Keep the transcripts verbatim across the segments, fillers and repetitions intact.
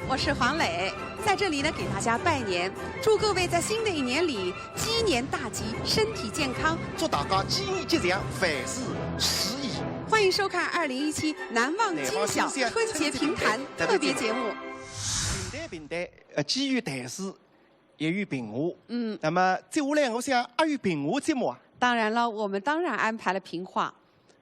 我是黄磊，在这里呢给大家拜年，祝各位在新的一年里鸡年大吉，身体健康。祝大家鸡年吉祥，万事如意。欢迎收看二零一七难忘今宵春节评弹特别节目。评弹评弹，呃，既有弹词，也有评话。嗯，那么接下来我想还有评话节目啊？当然了，我们当然安排了评话。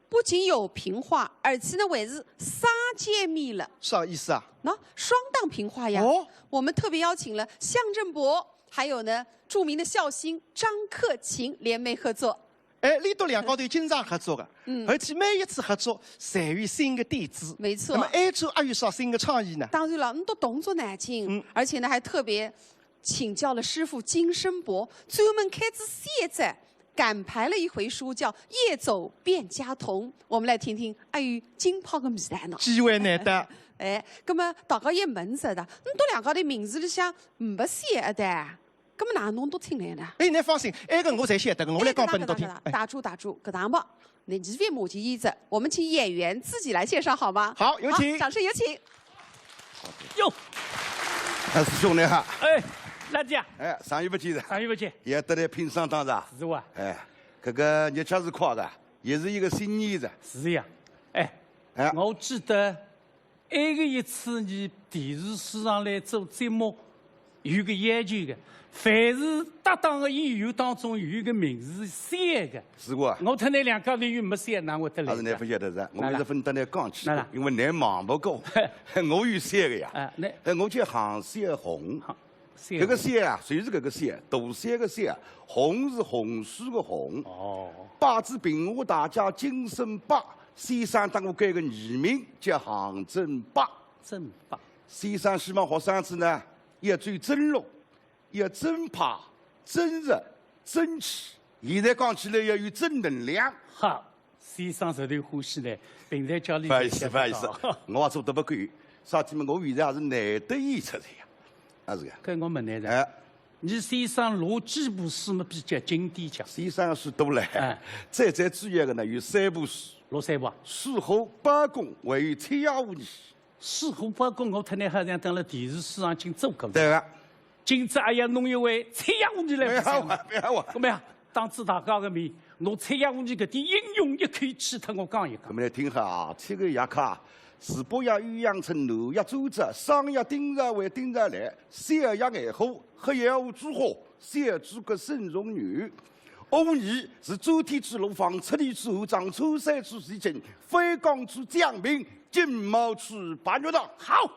不仅有评话，而且呢还是双档面了。啥意思啊？喏，双档评话呀。哦，我们特别邀请了向振博，还有呢著名的笑星张克勤联袂合作。哎，俚笃两家头经常合作个，嗯，而且每一次合作侪有新的点子。没错。那么下趟还有啥新的创意呢？当然了，倷都动作难进，嗯，而且呢还特别 请教了师傅金声伯，专门开仔先仔，赶排了一回书，叫《夜走卞家童》。我们来听听阿有劲爆个味道呢。机会难得。哎，那么大家也问着的，倷笃两家头名字里向没写的，那么哪能弄得出来呢？哎，侬放心，哎，搿我侪晓得个，我来讲拨侬听。哎，打住打住，搿档吧，侬千万莫去意思，我们请演员自己来介绍好吗？好，有请。掌声有请。 哟，啊，师兄你好。哎，老弟啊，哎，长远不见哉。长远不见。也得来拼双档哉。是哇。哎，搿个日脚是快哉，也是一个新年哉。是呀。哎，哎，我记得，埃个一次你电视书场来做节目，有个要求个，凡是搭档个演员当中有一个名字写个，是哇。我搭侬两家头又没写，哪会得来个？还是侬勿晓得哉，我哪啦一直勿搭侬讲起哪啦，因为侬忙勿过。我有写个呀。啊，那哎，我叫杭小红。好，写搿个小啊，就是搿个小，大小个小，红是洪水个洪。哦，拜仔评话大家金声伯，先生搭我改个艺名叫杭振伯。振伯。先生希望学生子呢，要走正路，要正派、正直、正气。现在讲起来要有正能量。好，先生实头欢喜呢，平常叫侬勿好意思，侪勿好意思晓得，我也做得勿够。啥体嘛，我现在也是难得演出个呀，也是个。搿我问侬哎噻，侬先生哪几部书么比较经典讲？先生书多了，哎最最主要个呢有三部书，哪三部啊？《水浒包公》还有《七爷五义》。 《水浒包公》我搭侬好像登了电视书场已经做过了。对个。今朝还要弄一回《七爷五义》来勿要啊，勿要啊。搿么呀，当仔大家个面，拿《七爷五义》搿点英雄一口气搭我讲一讲。搿么来听好啊，七个爷伢，是伯爷欧阳震，老爷周勃，双爷丁兆伟、丁兆兰，小爷艾虎，黑眼乌珠花，小诸葛沈仲元。五义是周天子罗放，赤练之后张，穿山之徐景，飞缰之将平， 金毛之白玉堂。好，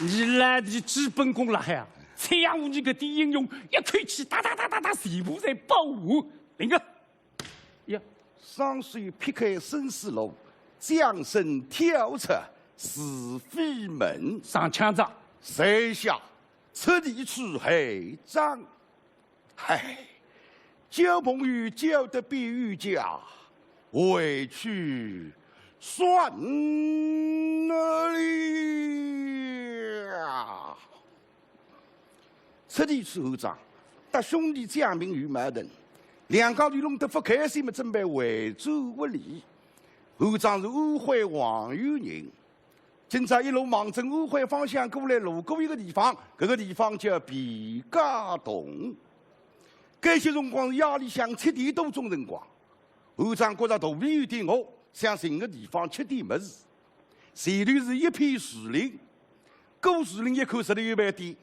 侬拉的基本功辣海啊，《七爷五义》搿点英雄一口气哒哒哒哒哒全部侪报完。另个，呀，双手劈开生死簿，将身跳出是非门。上枪子。在下赤练之害张。 唉，交朋友交得比冤家，委屈算了。赤练之后张，搭兄弟将平有矛盾，两家头弄得勿开心么，准备回转屋里。后张是安徽黄县人， 今朝一路望准安徽方向过来，路过一个地方，搿个地方叫毕家渡。搿歇辰光是夜里向七点多钟辰光，后张觉着肚皮有点饿，想寻个地方吃点物事。前头是一片树林，过树林一看，实头有爿店，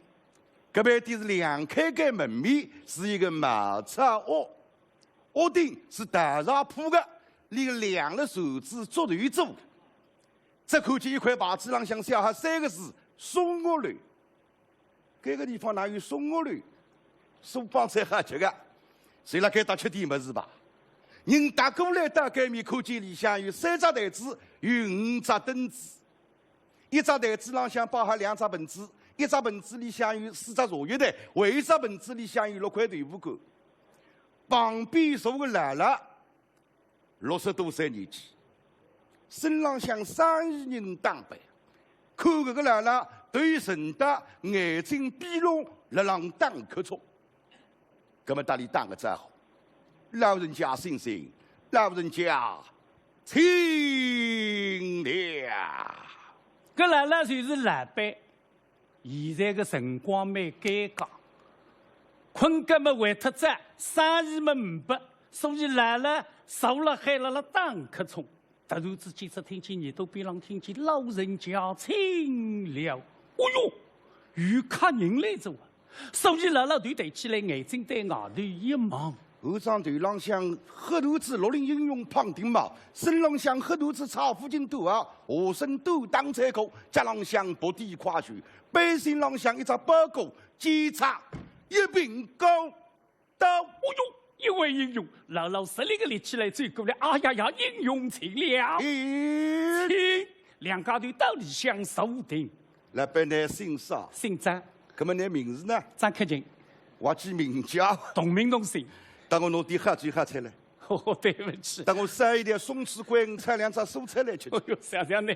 搿爿店是两开间门面，是一个茅草屋，屋顶是稻草铺个，里个梁了柱子竹头做。 只看见一块牌子浪向写好三个字“松鹤楼”。搿个地方哪有松鹤楼？松帮菜好吃个，随辣该搭吃点物事吧。人踏过来到该面，看见里向有三只台子，有五只凳子。一只台子浪向摆好两只盆子，一只盆子里向有四只茶叶蛋，还有一只盆子里向有六块豆腐干。旁边坐个老老， 六十多岁年纪，身浪向生意人打扮，看搿个老老头沉倒，眼睛闭拢，辣浪打瞌睡。葛么搭俚打个招呼：“老人家醒醒，老人家请了。”搿老老就是老板，现在个辰光蛮尴尬，困觉么坏脱仔，生意么呒不，所以老老坐辣海辣辣打瞌冲。突然之间，只听见耳朵边浪听见老人家请了，哦哟，有客人来哉啊！ 所以老老头抬起来，眼睛对外头一望。后生头浪向黑头子绿林英雄胖顶毛，身浪向黑头子草夫金短啊，下身短打菜裤，脚浪向薄底跨靴，背心浪向一只包裹，肩梢一柄高刀。哦哟，一位英雄，老老实力个立起来走过来，啊呀呀，英雄请了。咦，请，两家头到里向坐定。 老板，倷姓啥？姓张。搿么倷名字呢？张克勤。滑稽名家。同名同姓。搭我拿点好酒好菜来。哦，对不起。搭我烧一点松鼠桂鱼，炒两只蔬菜来吃吃。哦哟，想想呢，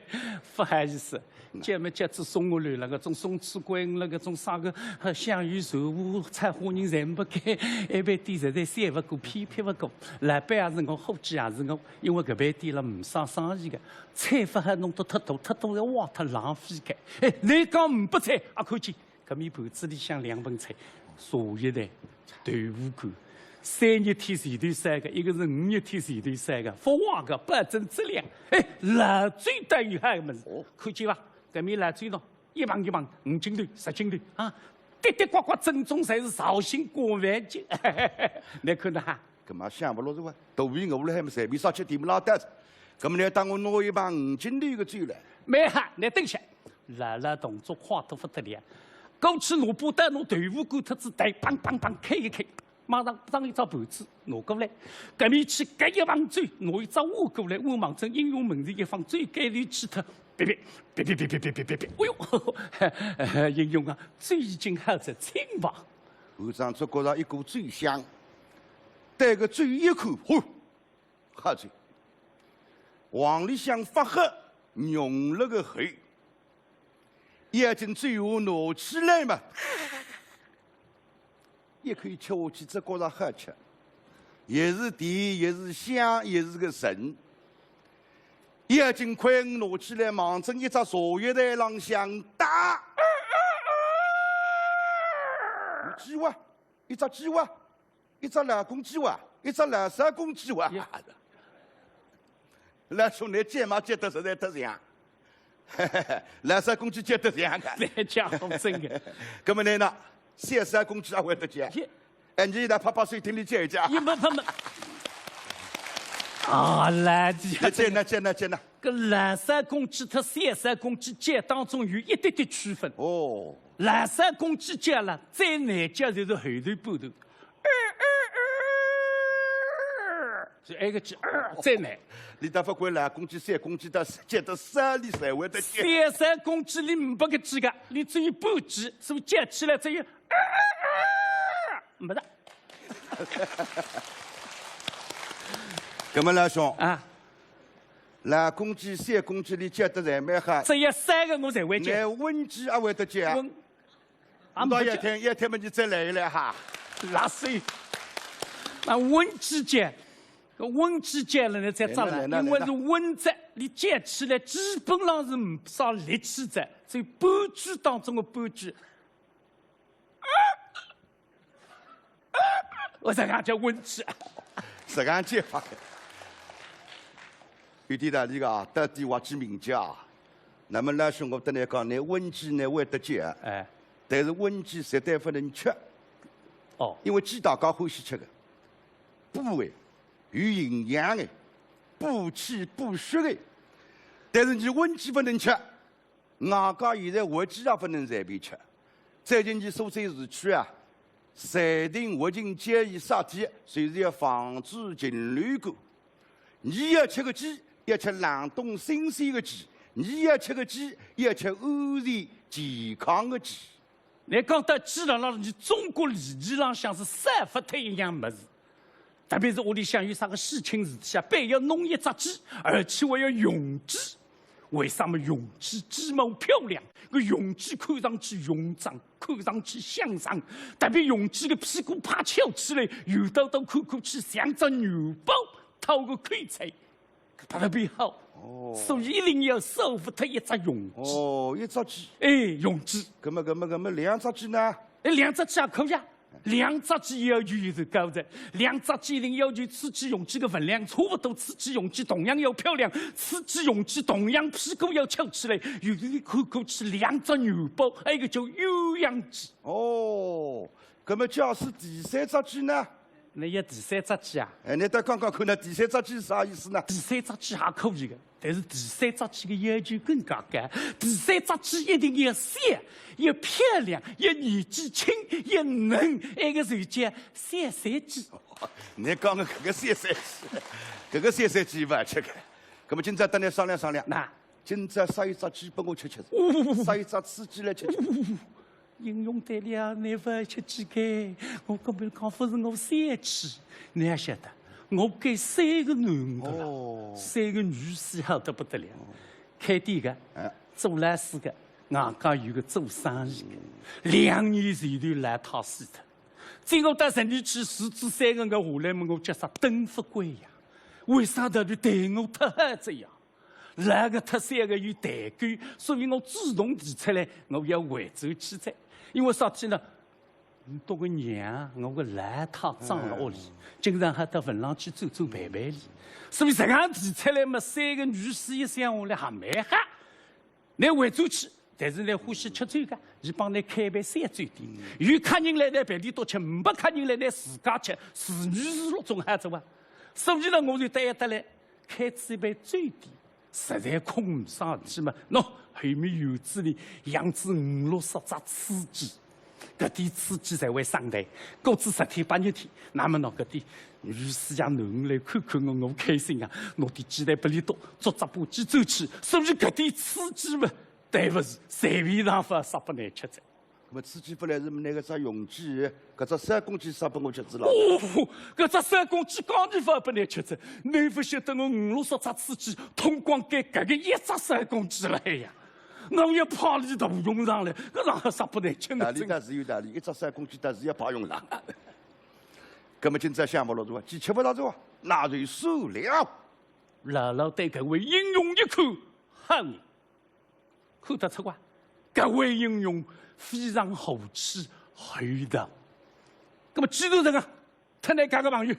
不好意思，叫么叫仔松鼠桂鱼了，搿种松鼠桂鱼了，搿种啥个，呃，香芋鳝糊、炒虾仁侪没开，一爿店实在想勿过，偏僻勿过。老板也是我，伙计也是我，因为搿爿店了呒啥生意个。 菜勿好弄得太多，太多要坏脱浪费个。哎，倷讲呒不菜，阿看见，搿面盘子里向两盆菜，茶叶蛋、豆腐干，三日天前头烧个，一个是五日天前头烧个，勿坏个，保证质量。哎，老酒倒有好个物事，哦。看见伐？搿面老酒喏，一盆一盆，五斤头、十斤头啊，的的刮刮正宗，侪是绍兴官饭酒。倷看到哈？ 搿么想勿落是伐？肚皮饿了还没随便啥吃点么拉倒。搿么倷搭我拿一盆五斤头个酒来。蛮好，倷等歇。老老动作快得不得了，过去拿把刀拿豆腐干脱仔，对，梆梆梆开一开，马上装一只盘子拿过来，搿面去搿一盆酒，拿一只碗过来，碗望准英雄门前一放，酒盖头去脱，别别别别别别别别别别，哎哟，英雄啊，酒已经好哉，请吧。后生只觉着一股酒香，对搿酒一看，嚯！ 好酒，往里向发黑，浓了个黑。眼睛最后拿起来嘛，一口吃下去，只觉着好吃，也是甜，也是香，也是个醇。眼睛筷拿起来，望准一只茶叶台浪向搭，一只鸡哇，一只鸡哇。 一只老公鸡哇，一只老少公鸡哇。呀。老兄，倷接嘛接得实在太像，老少公鸡接得像个。搿家伙真个。搿么倷呢，小少公鸡也会得接？耶。哎，倷来拍拍手，听倷接一接。也没，没，没。啊，来，倷接呢，接呢，接呢。搿老少公鸡搭小少公鸡接当中有一点点区分。哦。老少公鸡接了，最难接就是后头半段。 是埃个鸡，呃，再来。倷倒勿管老公鸡、小公鸡，搭接得啥俚侪会得接。小少公鸡俚呒不个鸡个，俚只有半鸡，所以接起来只有，呃，呃，呃，没得。搿么老兄，啊。老公鸡、小公鸡俚接得侪蛮好。只有三个我侪会接。倷文鸡也会得接啊？文 啊，倷倒一天，一天么，倷再来一来哈。辣手。那文鸡接，搿文鸡接了呢，再再来，来，来，因为是文字，倷接起来基本上是呒啥力气哉，所以半句当中个半句。我才讲叫文鸡。实梗接法。有点道理个啊，到底滑稽名家啊。那么老兄，我搭倷讲，倷文鸡呢会得接，哎。但是文鸡绝对勿能吃。哦。因为鸡大家欢喜吃个，补胃，有营养个，补气补血个。但是倷文鸡勿能吃， 外加现在活鸡也勿能随便吃。最近去苏州市区啊，暂停活禽交易杀鸡，就是要防止禽流感。倷要吃个鸡，要吃冷冻新鲜个鸡；倷要吃个鸡，要吃安全健康个鸡。 倷讲到鸡了，那是中国礼仪浪向是少勿脱一样物事。特别是屋里向有啥个喜庆事体啊，必要弄一只鸡，而且还要雄鸡。为啥么雄鸡？鸡毛漂亮，搿雄鸡看上去雄壮，看上去响亮。特别雄鸡个屁股啪翘起来，圆到到看看去像只元宝，透个口彩。 特别好。哦。所以一定要少勿脱一只用鸡。哦，一只鸡。哎，用鸡。搿么，搿么，搿么两只鸡呢？哎，两只鸡也可以啊。两只鸡要求也是高的，两只鸡一定要求此鸡用鸡的分量差勿多，此鸡用鸡同样要漂亮，此鸡用鸡同样屁股要翘起来，有的看过去两只元宝，还有一个叫鸳鸯鸡。哦，搿么假使第三只鸡呢？ 那要第三只鸡啊？哎，侬倒讲讲看，那第三只鸡是啥意思呢？第三只鸡还可以的，但是第三只鸡的要求更加高。第三只鸡一定要小，要漂亮，要年纪轻，要嫩，埃个就叫小三鸡。侬讲个搿个小三鸡，搿个小三鸡勿吃个。搿么今朝搭侬商量商量，那今朝杀一只鸡拨我吃吃，哦，杀一只雌鸡来吃吃。 英雄对了，侬勿要吃鸡个，我根本讲勿是我三只，侬也晓得，我该三个囡儿个了，哦。三个女婿好得不得了，开店个，哎。做老师个，外加有个做生意个，两年前头老太死脱，今朝到城里去，自己三个月下来么，我叫啥等勿惯呀，为啥道理对我太好仔呀？ 老个脱三个有代沟，所以我主动提出来，我要回转去哉。因为啥体呢？我个娘，我个老太葬辣屋里，经常还到坟浪去走走陪陪伊。所以实梗提出来嘛，三个女婿一想下来还蛮好。拿回转去，但是呢，欢喜吃酒个，伊帮侬开爿小酒店。有客人来呢，陪伊笃吃；没客人来呢，自家吃，自娱自乐总好哉哇。所以呢，我就答应得来。 开仔一爿酒店，实在空勿生事体嘛，喏，后面院子里养仔五六十只雌鸡，搿点雌鸡侪会生蛋，过仔十天八日天，那么喏，搿点女婿呀囡儿来看看我，我开心啊，拿点鸡蛋拨伊笃，捉只把鸡走去，所以搿点雌鸡嘛，对勿住，随便场化杀拨侬吃哉。 搿么雌鸡勿来事么，拿搿只雄鸡，搿只小公鸡杀拨我吃仔了。哦，搿只小公鸡讲伊勿拨侬吃仔，侬勿晓得我五六十只雌鸡，统光该搿个一只小公鸡了呀。我也派伊大用场了，搿哪哼杀拨侬吃呢？道理倒是有道理，一只小公鸡倒是要派用场。搿么今朝想勿落哉啊，鸡吃勿落哉啊，那就算了。老老对搿位英雄一看，好人。 看得出啊，搿位英雄非常和气厚道。搿么既然实梗，搭侬交个朋友，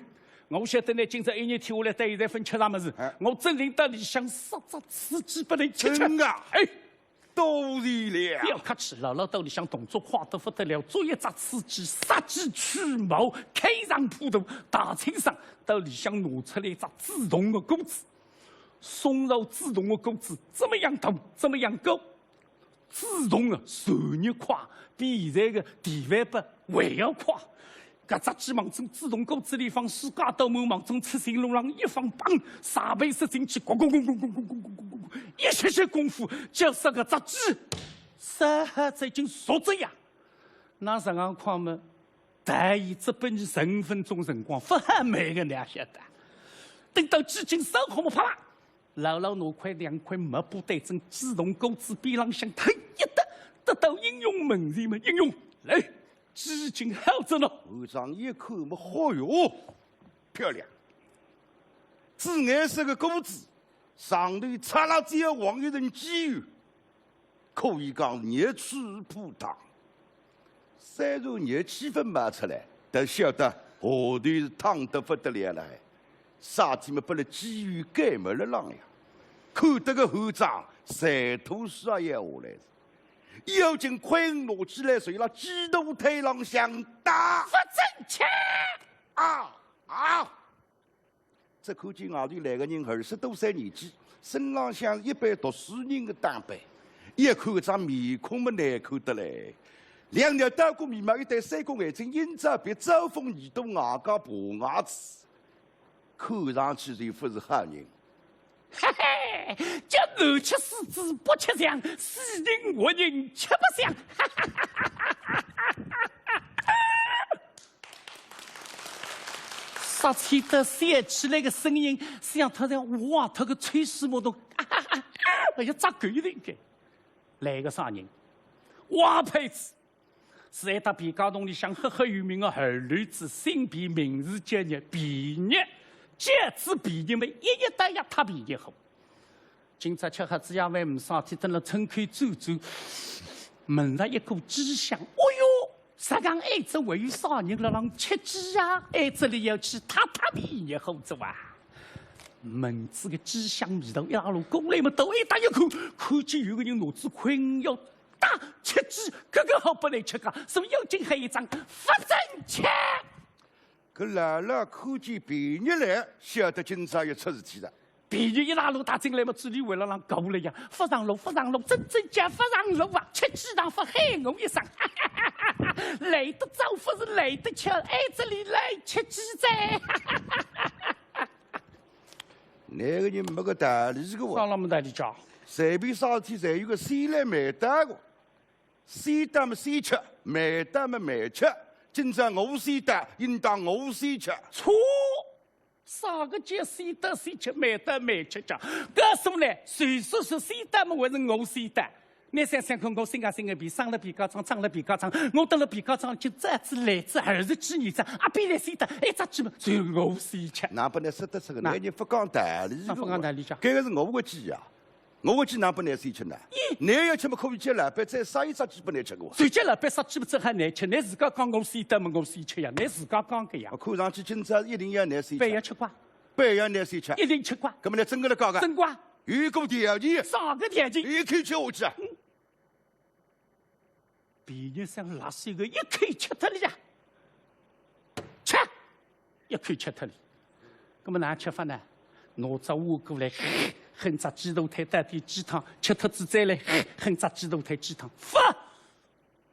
我晓得侬今朝一日天下来到现在朆吃啥物事，哎。我准定到里向杀只雌鸡拨侬吃吃。真个？哎，多谢了。勿要客气，老老到里向动作快得不得了，捉一只雌鸡，杀鸡取毛，开上铺头，大清爽，到里向拿出来一只紫铜个锅子。 送到紫铜个锅子，搿么样大，搿么样高。紫铜啊，传热快，比现在个电饭煲还要快。搿只鸡望准紫铜锅子里放，世界倒满望准七星炉浪一放，砰，啥物事进去，咕咕咕咕咕咕咕咕咕咕咕，一歇歇功夫，就杀搿只鸡，杀好仔已经熟哉呀。 那实梗看么，大爷只拨伊十五分钟辰光，勿好慢个，侬也晓得。等到鸡精烧好么，啪啦，老老拿块两块抹布对准鸡笼锅子边浪向推一搭，得到英雄门前么，英雄，来，鸡精好着呢。后生一看么，嚯哟，漂亮！紫颜色个锅子，上头擦辣椒黄一层鸡油， 可以讲热气腾腾。虽然热气勿冒出来，但晓得下头是烫得勿得了了。啥体么，拨了鸡油盖没了浪呀，看得个后生馋吐水也要下来。要紧筷子拿起来，随辣鸡肚腿浪向打。勿争气！啊啊！ 只看见外头来个人二十多岁年纪，身浪向一般读书人个打扮，一看搿张面孔么难看得来。两条刀疤眉毛，一对三角眼睛，阴恸鼻，招风耳朵，外加爬牙齿，看上去就勿是好人。嘿嘿，叫男吃四子，北吃象，死人活人吃勿香。 杀气得响起来个声音，像他在挖他个吹水马桶，哎呀，扎狗一个。来个啥人？王佩子，是一搭皮家洞里向赫赫有名个二流子，姓皮名字叫叶，皮叶，叫子皮叶么，一叶到夜他皮叶好。今朝吃好仔夜饭没啥事体，蹲辣村口转转，闻着一股鸡香。哦哟，实梗晏仔还有啥人辣浪吃鸡啊？晏仔里要去踏踏便宜好哉哇。闻仔个鸡香味道一拉路过来么，头一搭一看，看见有个人拿仔棍要打吃鸡，搿个好拨倷吃个，所以要紧喊一声勿准吃。 搿老老看见便宜来，晓得今朝要出事体哉。便宜一拉路踏进来么，嘴里还辣浪咕了呀，勿让路，勿让路，真正叫勿让路啊！吃鸡堂勿喊我一声，来得早勿是来得巧，晏仔里来吃鸡哉。搿个人没个道理个哇。啥那么道理讲？随便啥事体侪有个先来慢到个。 先到么先吃，慢到么慢吃。今朝我先到，应当我先吃。错！啥个叫先到先吃，慢到慢吃讲？告诉倷，谁说是先到么还是我先到？倷想想看，我心啊心个皮，生了皮革厂，长了皮革厂，我蹲辣皮革厂就早仔来仔二十几年哉，阿比倷先到，一只鸡么，就我先吃。哪能拨倷说得出个？那倷人勿讲道理个哇。哪能勿讲道理讲？搿个是我个鸡呀。 我个鸡哪能拨倷先吃呢？咦？倷要吃么可以叫老板再杀一只鸡拨倷吃个哇。谁叫老板杀鸡么正好倷吃，倷自家讲我先到么我先吃呀，倷自家讲个呀。我看上去今朝一定要倷先吃。板要吃光。板要倷先吃。一定吃光。搿么倷真个辣讲个？真光。有个条件。啥个条件？一口吃下去啊。 便宜想辣手个一口吃脱了呀，吃，一口吃脱了。葛么哪能吃法呢？拿只碗过来，哼只鸡肚腿，倒点鸡汤，吃脱仔再来，哼只鸡肚腿鸡汤，勿！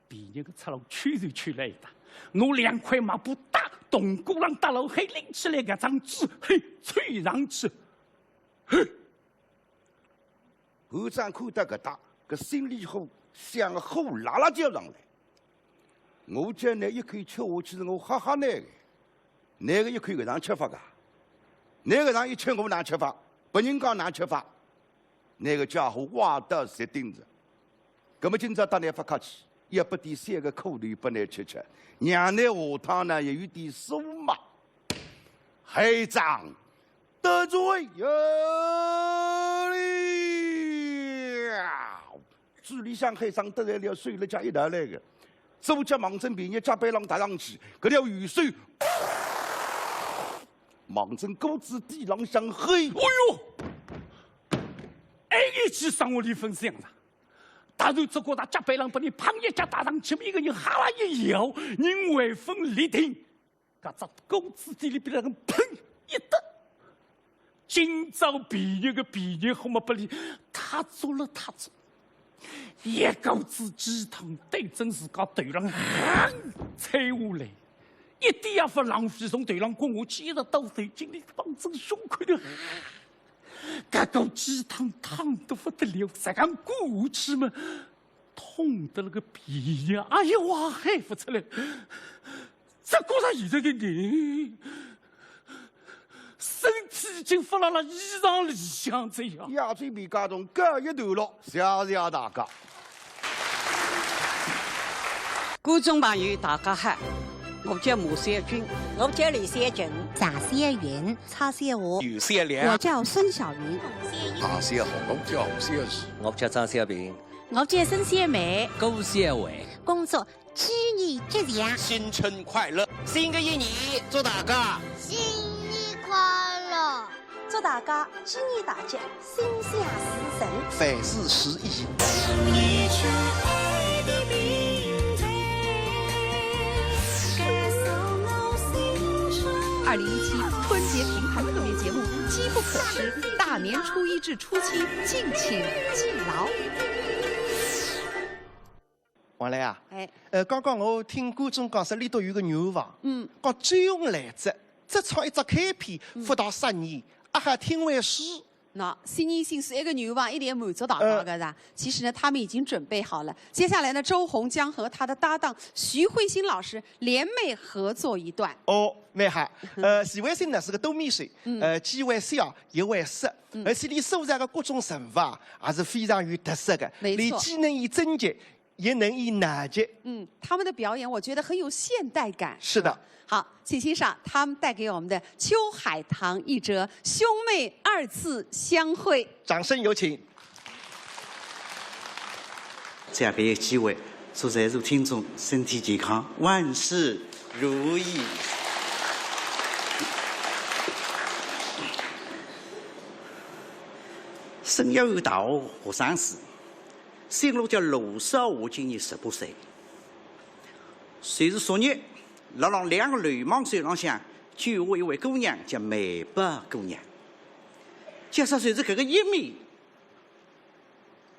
便宜个出路，抽就抽来一搭，拿两块抹布搭，铜鼓浪搭牢，嘿，拎起来搿张纸，嘿，抽上去，嘿。 后生看到搿搭，搿心里火像火辣辣叫上来。我叫倷一口吃下去，是我吓吓倷个。倷个一口搿样吃法啊？倷搿样一吃，我哪吃法？别人家哪吃法？倷个家伙歪到绝顶哉。葛么今朝搭倷勿客气，要拨点三个苦头拨倷吃吃，让倷下趟呢也有点数嘛。害哉！ 得罪有理。嘴里向喊声得罪了，手里向一道来个，左脚望准便宜脚背浪踏上去，搿条右手，望准肚子底浪向嘿。哎哟！哎，一记生活里分享了。踏入这个大脚背浪，拨倷砰一脚踏上去，一个人哈啦一摇，人还朆立定。 搿只肚子底里边浪砰一得，今朝便宜个便宜，好么拨俚踏足了踏足，一口子鸡汤对准自家头浪哼吹下来，一点也勿浪费，从头浪滚下去，一直到头颈里，望准胸口头，搿口鸡汤烫得勿得了，实梗灌下去嘛， 痛得了个便宜，哎呀，我喊勿出来。只觉着现在个人，身体已经勿辣辣衣裳里向哉呀。亚洲皮革厂告一段落，谢谢大家。观众朋友，大家好，我叫马小军。我叫李小琴。翟小云。蔡小华。于小良。我叫孙晓云。唐小红。我叫吴小雨。我叫张小平。 我叫孙小梅。顾小伟。恭祝鸡年吉祥。新春快乐。新个一年，祝大家新年快乐。祝大家鸡年大吉，心想事成。万事如意。二零一七春节评弹特别节目《机不可失》，大年初一至初七，敬请记牢。 王磊啊，哎。呃，刚刚我听观众讲说，俚笃有个愿望，嗯。讲周红来哉，只唱一只开篇，嗯。勿到三年，阿好听回书。喏，新年新书，一个愿望一定要满足大家个，呃。是吧？其实呢，他们已经准备好了。接下来呢，周红将和她的搭档徐慧欣老师联袂合作一段。哦，蛮好。呃，徐慧欣呢是个多面手，嗯。呃，既会写，也会说，嗯。而且俚塑造个各种人物啊，还是非常有特色个。没错。俚既能演贞洁，也能以南极。嗯，他们的表演我觉得很有现代感。是的。好，请欣赏他们带给我们的秋海棠一折《兄妹二次相会》。掌声有请。借搿个机会，祝在座听众身体健康，万事如意。圣约翰大学学生时，姓罗叫罗少华，今年十八岁。就是昨日，辣浪两个流氓手浪向救活一位姑娘，叫梅宝姑娘。假使就是搿个一面，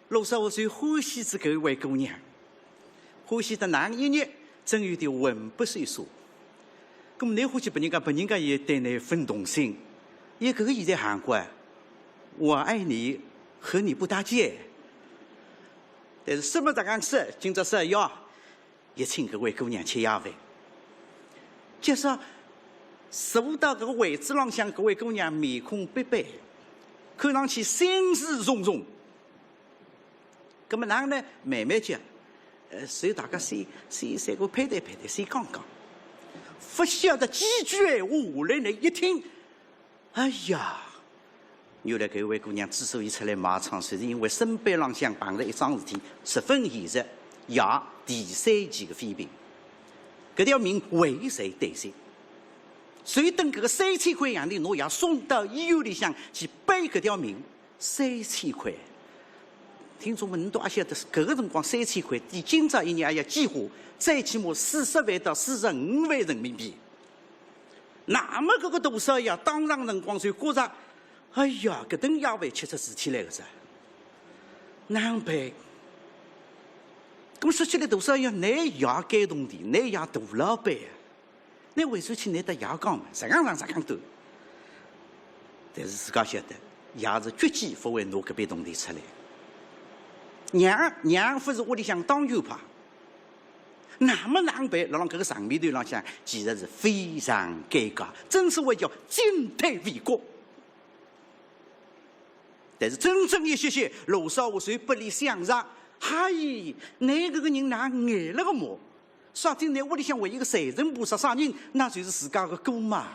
罗少华最欢喜仔搿一位姑娘，欢喜得哪能一日，真有点魂不守舍。葛末侬欢喜别人家，别人家也对侬勿动心，伊搿个现在行过，我爱你，和你不搭界。但是说么大家说，今朝说要 也请搿位姑娘吃夜饭。就说坐到搿个位子浪向，搿位姑娘面孔板板，看上去心事重重。葛末哪能呢？慢慢叫，呃，随大家先先三个攀谈攀谈，先讲讲。勿晓得几句闲话下来呢，一听， 哎呀，原来搿位姑娘之所以出来卖唱，就是因为身背浪向碰着一桩事体，十分现实，爷第三期个肺病。搿条命危在旦夕，所以等搿个三千块洋钿，拿爷送到医院里向去背搿条命，三千块。听众们，侬都阿晓得，搿个辰光三千块，比今朝一年还要几化，最起码四十万到四十五万人民币。 葛末搿个大少爷当场辰光就觉着，哎呀，搿顿夜饭吃出事体来个哉，哪能办？葛末说起来，大少爷，㑚爷该动地，㑚爷大老板啊，㑚回转去㑚搭爷讲嘛，实梗上实梗短。但是自家晓得，爷是决计勿会拿搿笔铜钿出来。娘，娘勿是屋里向当权派， 葛末哪能办？辣浪搿个场面头浪向，其实是非常尴尬，真所谓叫进退维谷。但是真正一歇歇，罗少华随拨俚想着，嗨，㑚搿个人哪能眼了个么？啥体㑚屋里向唯一个财神菩萨啥人？那就是自家个姑妈。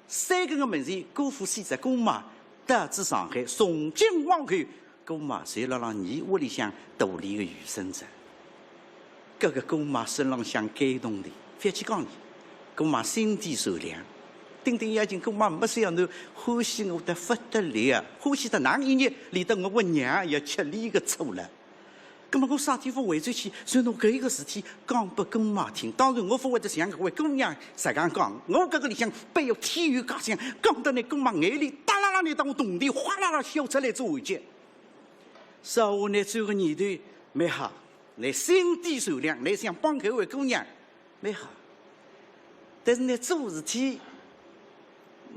三更个门前，姑父死仔，姑妈到仔上海，从今往后，姑妈就辣辣伲屋里向度俚个余生哉。搿个姑妈身浪向该铜钿，覅去讲俚，姑妈心地善良，顶顶要紧，姑妈没想到欢喜我得勿得了，欢喜得哪能一日，连得我个娘也吃俚个醋了。 葛末我啥地方回转去，就拿搿一个事体讲拨姑妈听。当然，我勿会得像搿位姑娘实梗讲，我搿个里向必有添油加醋，讲得㑚姑妈眼泪哒啦啦，拿当我铜钿哗啦啦笑出来做回击。少华，㑚转个念头蛮好，㑚心地善良，㑚想帮搿位姑娘， 蛮好。但是㑚做事体，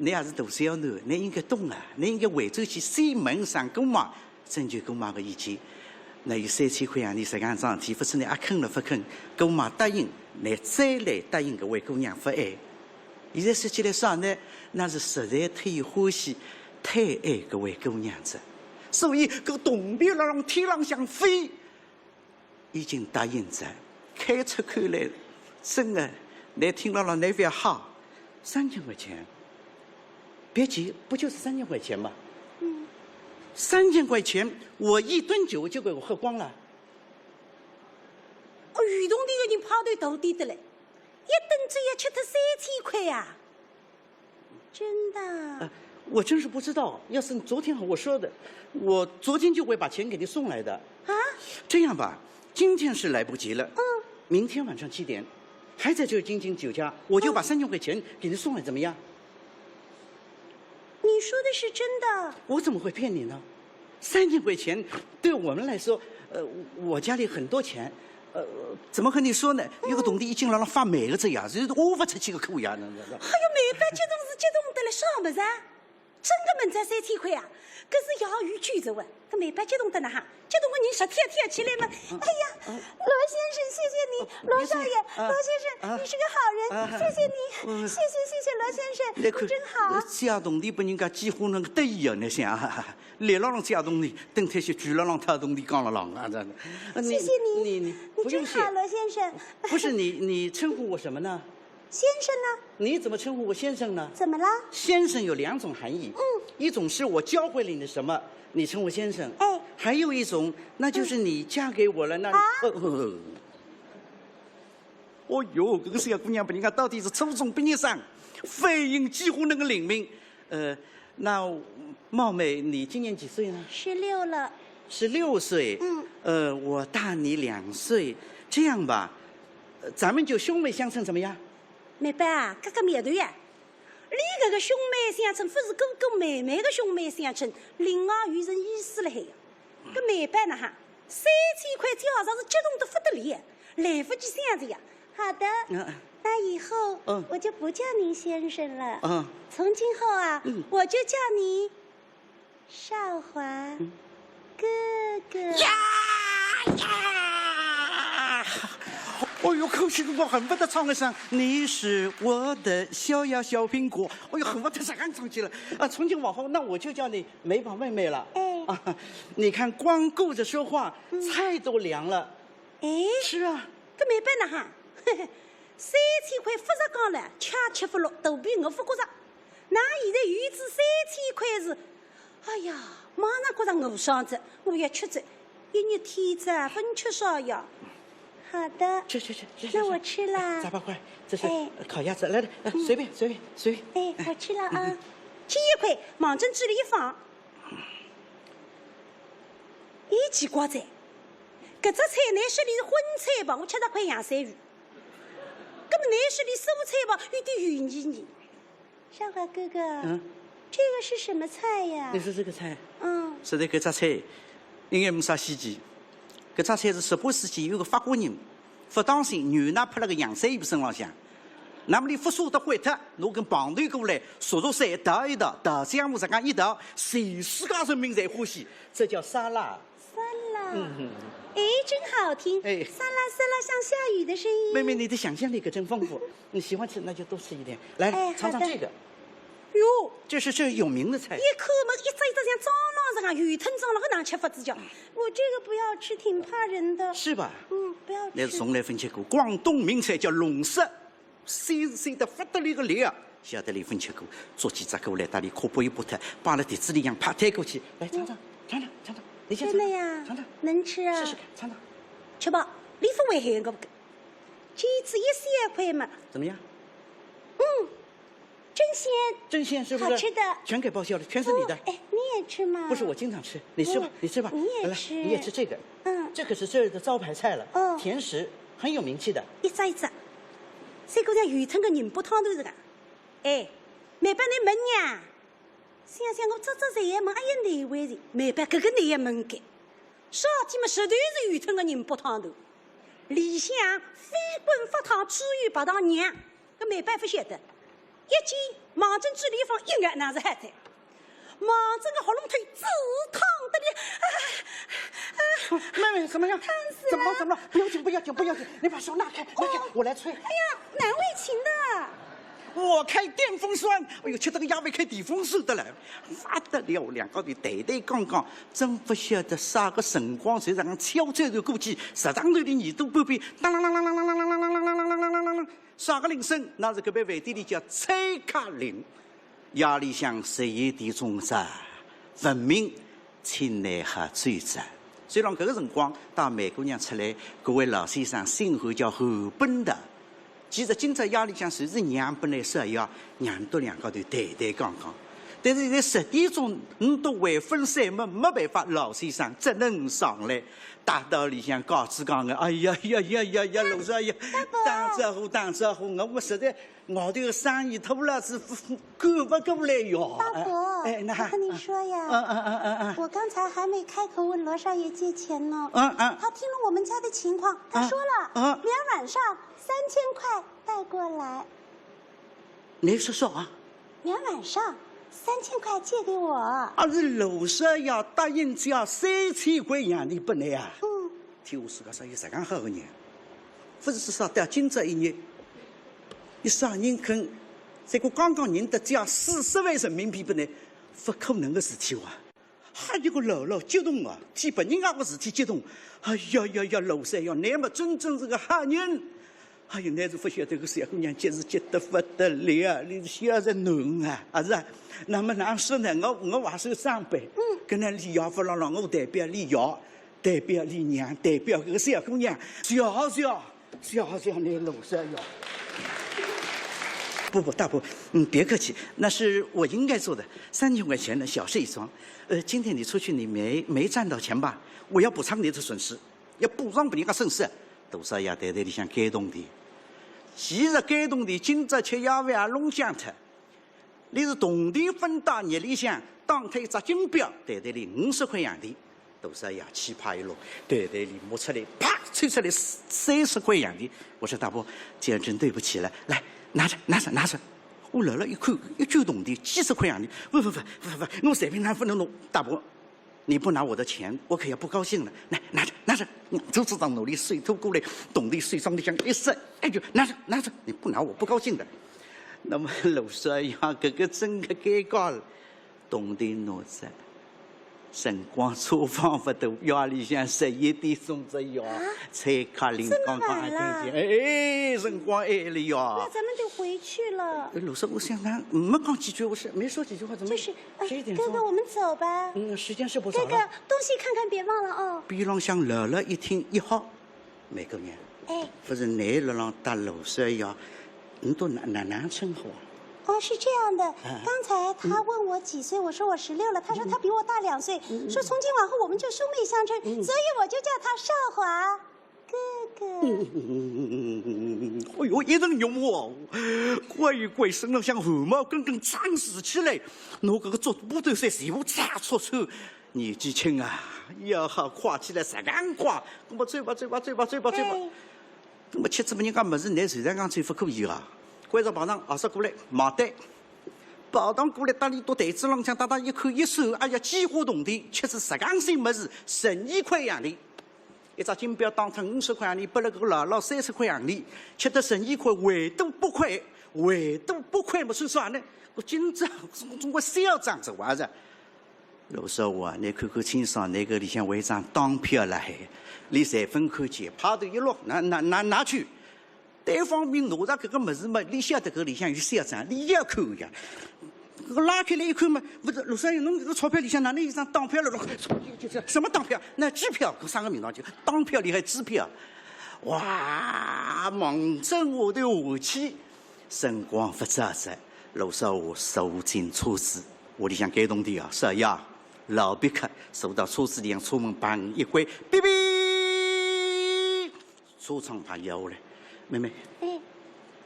㑚也是大小囡，㑚应该懂啊，㑚应该回转去先问声姑妈，征求姑妈个意见。那有三千块洋钿，实梗桩事体，勿知㑚阿肯了勿肯，姑妈答应，㑚再来答应搿位姑娘勿爱。现在说起来啥呢？那是实在忒欢喜、忒爱搿位姑娘哉。所以搿铜钿辣浪天浪向飞， 已经答应哉，开出口来，真个，㑚听牢了，㑚覅吓。三千块钱？别急，不就是三千块钱吗？嗯。三千块钱，我一顿酒就给我喝光了。哦，有铜钿个人派头大点得来，一顿酒要吃脱三千块呀？ 真的？呃，我真是不知道，要是昨天和我说的，我昨天就会把钱给你送来的。啊？这样吧，今天是来不及了，嗯。明天晚上七点，还在这个京津酒家，我就把三千块钱给你送来，怎么样？你说的是真的？我怎么会骗你呢？三千块钱对我们来说，呃，我家里很多钱，呃，怎么和你说呢？有个铜钿已经辣浪发霉个哉呀，就是挖勿出去个苦呀，那那那。哎哟，梅宝激动是激动得了，啥物事啊？真个门赚三千块啊？搿是要有救助啊！搿梅宝激动得哪哈，激动个人直跳跳起来嘛。哎呀，罗先生，谢谢你，罗少爷，罗先生，你是个好人，谢谢你，谢谢谢谢罗先生，你真好。借铜钿拨人家几化能得意啊，侬想啊，立辣浪借铜钿，等脱歇跪辣浪讨铜钿讲了浪啊，这。谢谢你，你你不用谢，罗先生。不是你，你称呼我什么呢？ 先生呢？你怎么称呼我先生呢？怎么了？先生有两种含义，嗯，一种是我教会了你什么，你称我先生，哎，还有一种，那就是你嫁给我了，那，啊，哦哟，搿个小姑娘拨人家到底是初中毕业生，反应几化能个灵敏，呃，那冒昧，你今年几岁呢？十六了。十六岁，嗯，呃，我大你两岁，这样吧，咱们就兄妹相称，怎么样？ 梅宝啊，搿个苗头呀，俚搿个兄妹相称，勿是哥哥妹妹个兄妹相称，另外有层意思了海呀。搿梅宝哪哈，三千块交上是激动得勿得了，来勿及想着呀。好的，那以后我就不叫您先生了。从今后啊，我就叫你 少华，哥哥。呀呀！哦哟，口气我恨不得唱一声，你是我的逍遥小苹果。哦哟，恨不得这样唱起来。啊，从今往后，那我就叫你梅宝妹妹了。哎，啊，你看光顾着说话，菜都凉了。哎，是啊，搿梅宝哪哈，三千块勿着讲了，吃吃勿落，肚皮饿勿觉着。那现在有仔三千块是 哎呀，马上觉着饿伤哉，我要吃哉，一日天哉，勿吃啥呀。好的，去去去去，那我吃啦。咋八块？这是烤鸭子，来来，随便随便随便。哎，我吃了啊。吃一块，望准嘴里一放。哎，奇怪哉，搿只菜呢，说俚是荤菜吧，我吃着块洋鳝鱼。搿么呢，说俚蔬菜吧，有点油腻腻。 少华哥哥，嗯，这个是什么菜呀？你说这个菜，嗯，说搿只菜，应该没啥稀奇。搿只菜是十八世纪有个法国人，勿当心牛奶泼了个洋鳝鱼身浪向，那么俚勿舍得毁脱，拿根棒头过来，熟熟水淘一淘，淘酱油这样一淘，全世界人民侪欢喜，这叫沙拉。 沙拉，哎，真好听，哎，沙拉沙拉像下雨的声音。妹妹，你的想象力可真丰富，你喜欢吃那就多吃一点。来，哎，尝尝这个。哟，这是这有名的菜。一口么一只一只像蟑螂一样，油吞蟑螂，搿哪吃法子叫？我这个不要吃，挺怕人的。是吧？嗯，不要吃。那是从来勿吃过，广东名菜叫龙虱。 鲜鲜得勿得了个料，晓得俚勿吃过，捉几只过来，搭俚壳剥一剥脱，摆辣碟子里向，啪推过去，来尝尝，尝尝，尝尝，你先尝尝，真的呀？尝尝，能吃啊？试试看，尝尝。吃吧，俚勿会害我个，搿只一小块嘛。怎么样？嗯，真鲜。真鲜是不是？好吃的。全给报销了，全是你的。哎，你也吃嘛。不是，我经常吃，你吃吧，你吃吧。你也吃，你也吃这个。嗯，这可是这儿的招牌菜了，嗯，甜食。 很有名气的。一只一只，像个像油吞个宁波汤头是个。哎，梅宝侬问呀，想想我只只侪要问，哎呀，难为情，梅宝搿个侬也问个。啥体么，实头是油吞个宁波汤头，里向飞滚发烫，猪油白糖酱，搿梅宝勿晓得。一记望准嘴里放一咬，那是海菜。 望准个喉咙头直烫得哩，啊啊！妹妹，怎么样？烫死了！怎么了？怎么了？不要紧，不要紧，不要紧，你把手拿开，拿开，我来吹。哎呀，难为情的。我开电风扇，哎哟，吃得个夜饭开电风扇得来，勿得了，两家头对对讲讲，真勿晓得啥个辰光，就这样悄悄地过去，实梗头里耳朵边边，当啷啷啷啷啷啷啷啷啷啷啷啷啷啷啷啷。 啥个铃声？那是搿爿饭店里叫菜客铃。夜里向十一点钟哉，文明请拿好走哉。所以讲搿个辰光带梅姑娘出来，搿位老先生姓韩，叫韩本道。其实今朝夜里向就是让本来是要让到两家头谈谈讲讲，但是现在十点钟，嗯，都未分散嘛，没办法，老先生只能上来。 大道里向告诉讲个，哎呀呀呀呀呀，罗少爷，打招呼打招呼，我我实在外头个生意拖了是赶勿过来哟。大伯，哎，那我跟你说呀，嗯嗯嗯嗯嗯，我刚才还没开口问罗少爷借钱呢，嗯嗯，他听了我们家的情况，他说了，嗯，明儿晚上三千块带过来。你说说啊？明儿晚上。三千块借给我。啊，是罗少爷答应借三千块洋钿拨倷啊？嗯。天下世界上有实梗好个人，勿是说到今朝一日，有啥人肯，再过刚刚认得借四十万人民币拨倷，勿可能个事体哇！ 哈，一个老老激动啊，替别人家个事体激动。哎呀呀呀，罗少爷，倷么真正是个好人。哎呀，倷是勿晓得个小姑娘急是急得勿得了，倷是笑着难啊，啊是啊。那么哪说呢，我，我还是长辈，嗯。搿能李爷勿让让我代表李爷，代表李娘，代表搿个小姑娘，谢谢。 谢谢倷，罗少爷。不，不，大伯，嗯，别客气，那是我应该做的，三千块钱呢，小事一桩。呃，今天你出去，你没，没赚到钱吧？我要补偿你的损失，要补偿别人家损失。大少爷袋袋里向该铜钿，其实该铜钿今朝吃夜饭也弄僵脱。 倷是铜钿勿带，日里向打脱一只金表，袋袋里五十块洋钿。大少爷气派一落，袋袋里摸出来，啪，抽出来三十块洋钿。我说：“大伯，这样真对不起了。来，拿着，拿着，拿着。”我老老一看，一卷铜钿，几十块洋钿。“不，不，不，不，不，我随便拿勿能弄。大伯，你不拿我的钱，我可要不高兴了。来，拿着，拿着。”周处长拿粒手托过来，铜钿手掌里向一塞，“哎呦，拿着，拿着，你不拿我不高兴的。”那么罗少爷搿个真个尴尬了，铜钿拿着，辰光差勿多，夜里向十一点钟只夜，啊？蔡克林刚刚还听见，这么晚了？哎，辰光晚了呀。那咱们得回去了。罗少爷，我想想，没讲几句，我是没说几句话，怎么就是，呃，十一点钟？哥哥，我们走吧。嗯，时间是不早了。哥哥，东西看看，别忘了哦。边浪向老老一听，一吓， 梅姑娘，哎。勿是倷辣浪搭罗少爷，倷笃哪，哪，哪能称呼啊？哦，是这样的，啊。刚才他问我几岁，我说我十六了，他说他比我大两岁，嗯，嗯。说从今往后我们就兄妹相称，嗯。所以我就叫他少华哥哥。哎呦，一阵肉麻哦，乖乖，身浪向汗毛根根竖起来，拿搿个竹布头衫全部擦搓搓。 年纪轻啊，要好快起来，实梗快。那么走吧，走吧，走吧，走吧，走吧。哎。那么吃仔么人家物事，拿随便讲走勿可以啊。关照排档，阿叔过来，买单。排档过来，搭俚笃台子浪向搭搭一看一算，哎呀，几化铜钿，吃仔实梗新物事，十二块洋钿。一只金表当脱五十块洋钿，拨了搿个老老三十块洋钿，吃得十二块，还多八块，还多八块么算啥呢？我今朝总归是要涨着玩着。 罗少华，倷看看清爽，倷搿里向还有张当票辣海，俚随份看见，派头一落，拿，拿，拿，拿去。单方面拿着搿个物事嘛，俚晓得搿里向有小账，俚要看呀。搿个拉开来一看嘛，勿是，罗少爷，侬搿个钞票里向哪能有一张当票了？就是，什么当票？那支票，搿三个名堂就当票里还支票。哇，望准下头下去。 辰光勿早哉，罗少华坐进车子，屋里向该铜钿啊，少爷，老别克，坐到车子里向，车门砰一关，哔哔，车窗啪摇下来。妹妹，哎。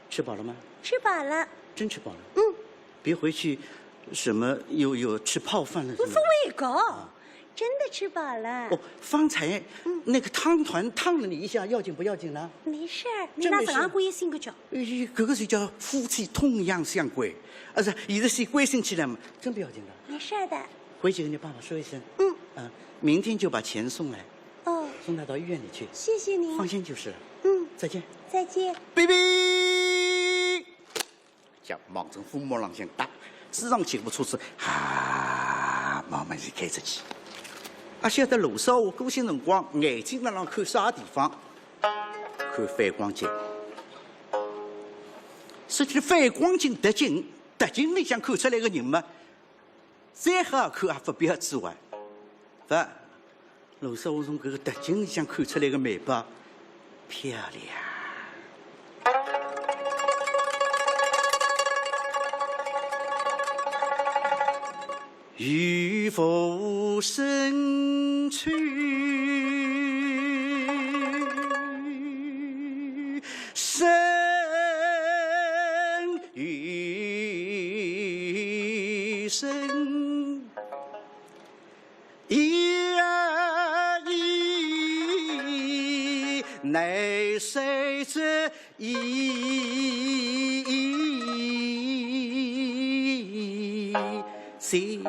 吃饱了吗？吃饱了。真吃饱了？嗯。别回去什么又，又吃泡饭了什么的。我不胃口。啊。 真的吃饱了。哦，方才，嗯。那个汤团烫了你一下，要紧不要紧呢？没事儿，你拿这个关心个叫。哎，搿个是叫夫妻同样相关，啊，是，现在是关心起来嘛，真不要紧的。没事儿的。回去跟你爸爸说一声。嗯。啊，明天就把钱送来。哦。送他到医院里去。谢谢你。放心就是了。嗯。再见。再见。拜拜。 叫望准朆木浪向踏，支上去，部车子，哈，慢慢地开出去。阿晓得罗少华过歇辰光，眼睛辣浪看啥地方？看反光镜。说起来反光镜特警，特警里向看出来个人嘛，再好看也勿标致啊。勿， 罗少华从搿个特警里向看出来个梅宝漂亮。的。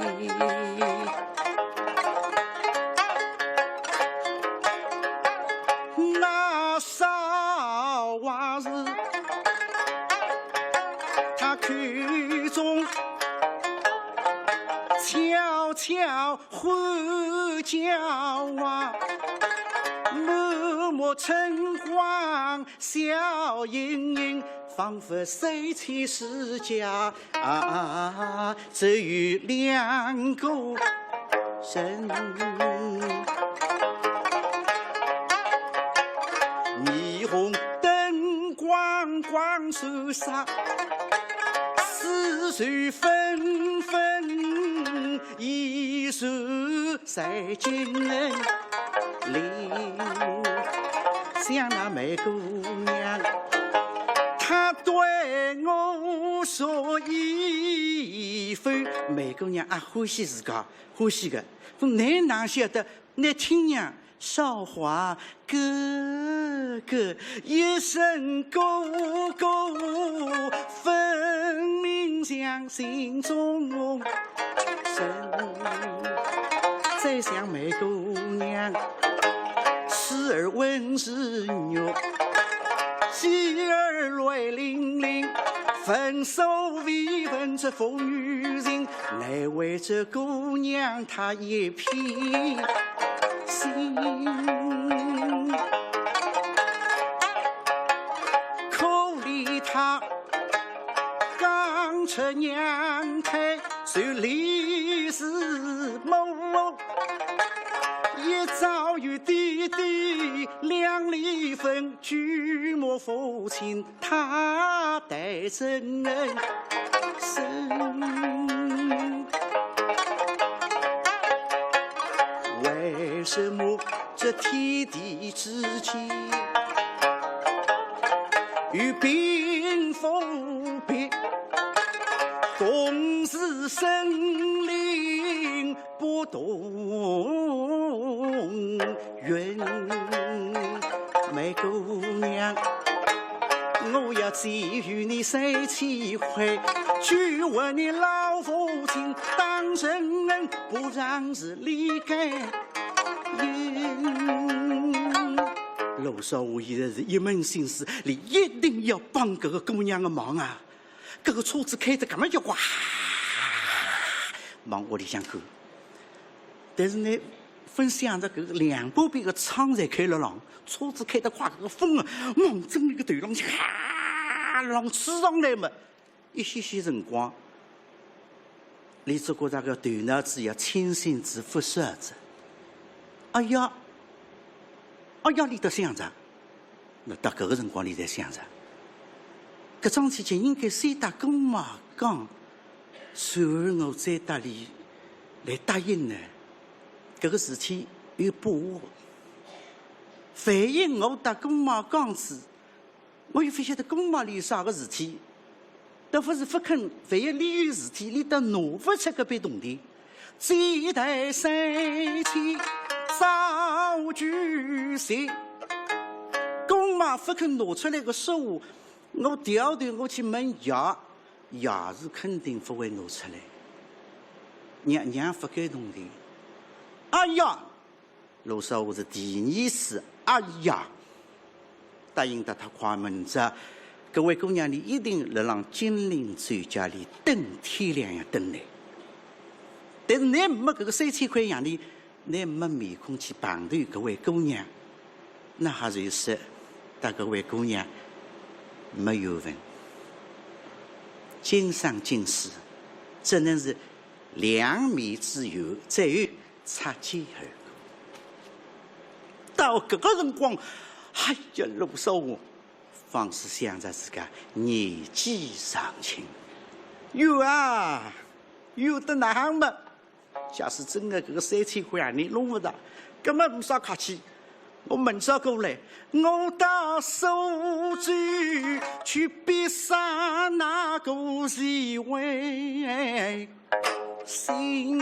那韶华是他口中悄悄呼叫啊，满目春光笑盈盈，仿佛三千世家啊，只有两个人。霓虹灯光闪闪，丝绸纷纷，一束 在金门里，想那梅姑娘，她对我说一番。梅姑娘啊，欢喜自家，欢喜个。倷哪晓得，倷听呀，韶华哥哥，一声哥哥，分明像心中 人。再想梅姑娘，时而温时虐，时而泪淋淋，分手未分这疯女人，难为这姑娘她一片心。可怜她 刚出娘胎就立誓母，一朝与爹爹两离分，举目父亲他待怎生？为什么这天地之间 与冰封闭，同是生灵不同云。梅姑娘，我要寄与你三千块，去问你老父亲，当承恩，不然是理该。 罗少华现在是一门心思，俚一定要帮搿个姑娘个忙啊。搿个车子开得搿么结棍，往屋里向赶。但是呢，勿想着搿个两半边个窗侪开了浪，车子开得快，搿个风啊，望准俚个头浪向，哈，浪吹上来嘛。 一歇歇辰光，俚只觉着搿头脑子要清醒仔勿少仔。哎呀，哎呀，俚倒想着，那到搿个辰光俚才想着，搿桩事体应该先搭姑妈讲，随后我再搭俚来答应呢。搿个事体有把握，万一我搭姑妈讲仔， 我又勿晓得姑妈俚有啥个事体，倒勿是勿肯，万一俚有事体，俚倒拿勿出搿笔铜钿。借贷三千，早举席。姑妈勿肯拿出来个说话，我调头我去问爷，爷是肯定勿会拿出来。娘，娘勿给铜钿。哎呀， 罗少华是第二次，哎呀，答应得太快，明朝搿位姑娘呢，一定辣浪金陵酒家里等天亮要等来。但是倷没搿个三千块洋钿，倷没面孔去碰头搿位姑娘，那还是说搭搿位姑娘没缘分。今生今世，只能是两面之缘，再有 擦肩而过。到搿个辰光，哎呀，罗少华方始想着自家年纪尚轻，有啊，有得哪哼么？假使真个搿个三千块洋钿弄勿着，搿么没啥客气，我明朝过来，我到苏州去逼杀那个徐惠 心。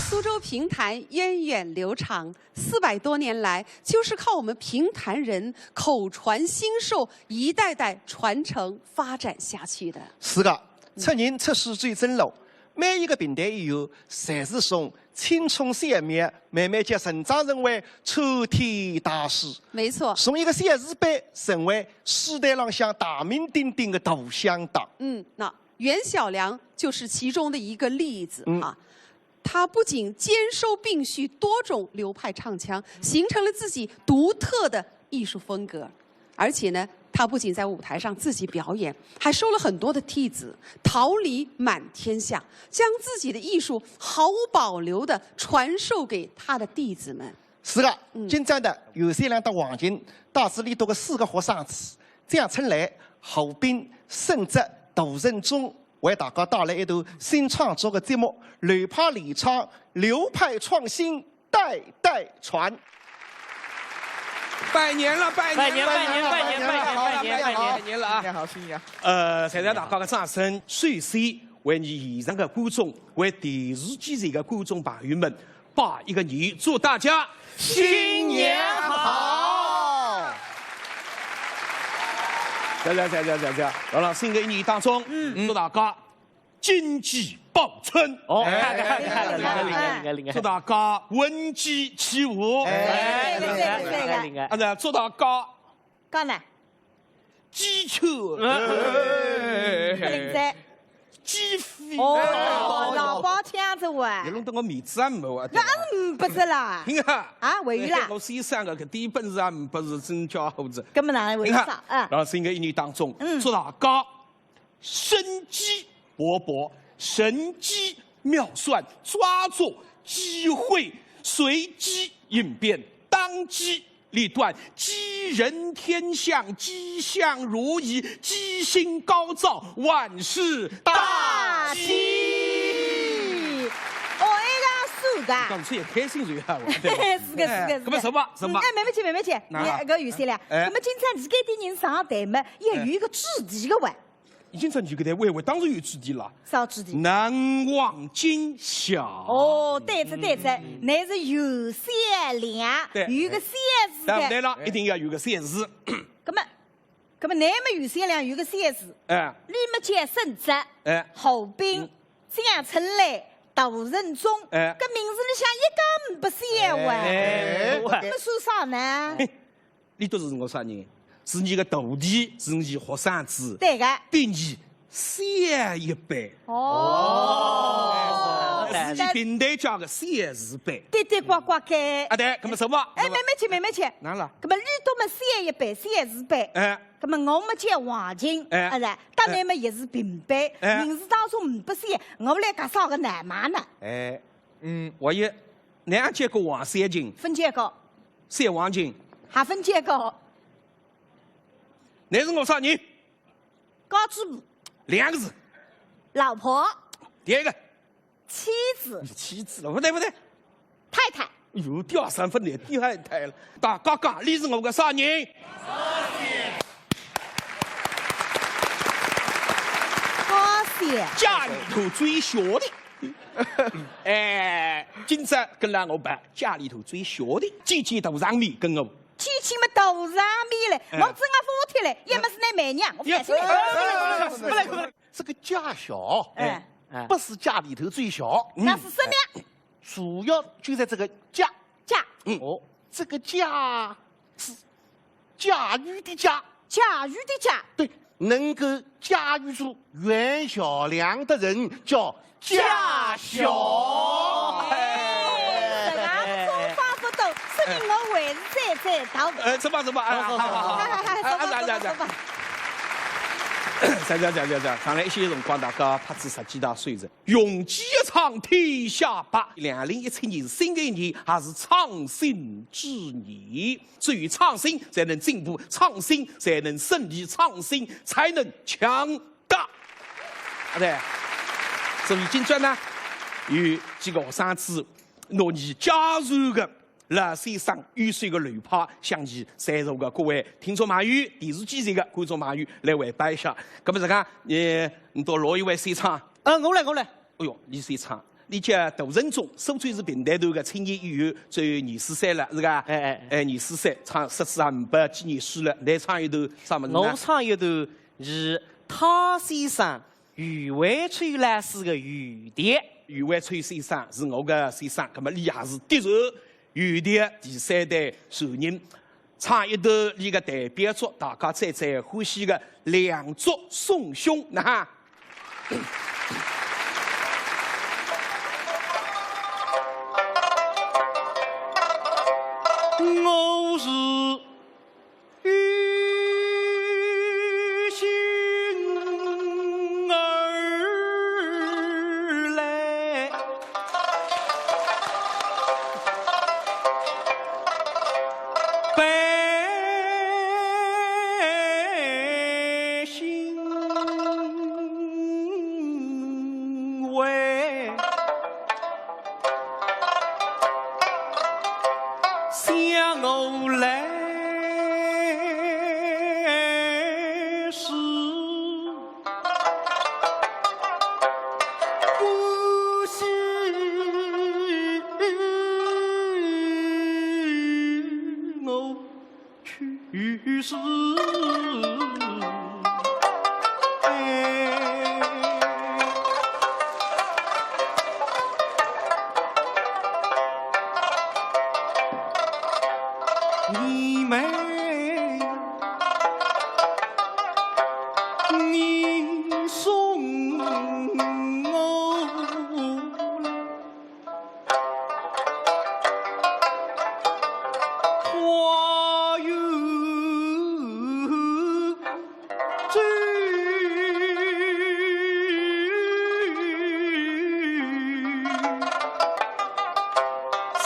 苏州评弹源远流长，四百多年来，就是靠我们评弹人口传心授，一代代传承发展下去的。是的，出人出书最正路，每一个评弹演员，侪是从青春小苗，慢慢叫成长成为传天大师。没错。从一个小字辈，成为书台浪向大名鼎鼎的大响档。嗯，那袁小良就是其中的一个例子嗯啊。他不仅兼收并蓄多种流派唱腔，形成了自己独特的艺术风格，而且呢，他不仅在舞台上自己表演，还收了很多的弟子，桃李满天下，将自己的艺术毫无保留地传授给他的弟子们。是的，嗯今朝的袁小良搭王琴，带仔俚笃个四个学生子，这样春来，侯斌、沈哲、杜任忠为大家带来一段新创作的节目，流派联唱，流派创新，代代传。拜年了，拜年了，拜年拜年拜年拜年拜年拜年拜年了啊！新年好，新年好。呃，谢谢大家的掌声。首先，为你现场的观众，为电视机前的观众朋友们，拜一个年，祝大家新年好！谢谢谢谢谢谢。到了新的一年当中，嗯，祝大家经济报春。哦，哎看看看看，灵个灵个灵个灵个。祝大家闻鸡起舞。哎灵个灵个灵个。啊，那祝大家讲呢？鸡犬。不灵哉。鸡飞。哦，老包腔子哇你。弄得我面子也没啊。那嗯不是啦。听啊。啊，还有啦。我先生个搿点本事也没，不是真叫猴子。根本哪能为你看啥？，啊，然后新的一年当中，嗯祝大家生机勃勃，神机妙算，抓住机会，随机应变，当机立断，吉人天相，吉祥如意，吉星高照，万事大吉。哦，哎呀，是的。讲出也开心就好。是个，是个，是个。那么什么什么嗯？哎，没问题，没问题。哪个哎，搿有些了。哎那么今朝你搿点人上台嘛，也有一个主题个哇。已经成就个台，我我当然有主题了。啥主题？难忘今宵。哦，对子对子，那是有限量，对有个限字的。当然了，一定要有个限字。那么，那么那么有限量有个限字，哎，你们叫沈哲，哎侯斌，江春雷，杜任忠，哎搿名字里向一个没不限哇。哎那么算啥呢？你都是我啥人？是你个徒弟，是你学生子，对个。比你小一辈。哦，是你平台家个小字辈。对对呱呱个。啊，对，那么什么？哎，没没去，没没去。哪了？那么你都么小一辈，小字辈。哎，那么我们叫王琴，哎啊，对，当然么也是平辈，哎名字当中没不写，我们来介绍个难嘛呢？哎，嗯，我也，你还见过王小琴？分见过，小王琴？还分见过，你是我啥人？高主部，两个字。老婆，第二个，妻子，妻子了，不对不对，太太，有第三份的，第二太了。大家讲，你是我个啥人？高兴。家里头最小的。哎，今朝跟了我吧，家里头最小的，姐姐大上面跟我。姐姐么大上面嘞，哎我正要服帖嘞，也么是那美娘，我不相信嘞。这个家小，哎，哎，不是家里头最小，那是什么呀？主要就在这个驾。驾，哦，这个驾是驾驭的驾，驾驭的驾，对，能够驾驭住袁小良的人叫驾小。哎，这个中法不懂，说明我还是最最懂。呃，什么什么？哎，好好好好。哎，哎，哎，啊，走吧，来来来走吧，走吧。来来来来，上来一些辰光，大家拍仔十几大岁子，用技一场天下白。两零一七年新的一年，还是创新之年。只有创新才能进步，创新才能胜利，创新才能强大。啊，对。所以今朝呢，有几个学生子，拿你加入个 老先生优秀个流派，向你在座个各位听众朋友、电视机前个观众朋友来汇报一下。搿么这个，呃，你到哪一位先唱？啊，我来，我来。哎哟，你先唱，俚叫杜任中，苏州市评弹团个青年演员，只有廿四岁了，是吧？哎，哎，哎。哎，廿四岁，唱十四啊，呒不几年数了，倷唱一段啥物事呢？我唱一段是汤先生 余惠秋老师个《蝴蝶》。余惠秋先生是我个先生，葛末俚也是嫡传《蝴蝶》第三代传人，唱一段俚个代表作，大家最最欢喜个《两竹送兄》，哪哈？我是 有心而来，背信为 想我来时，不惜我 去世。哎，你们你送我来， 花园中，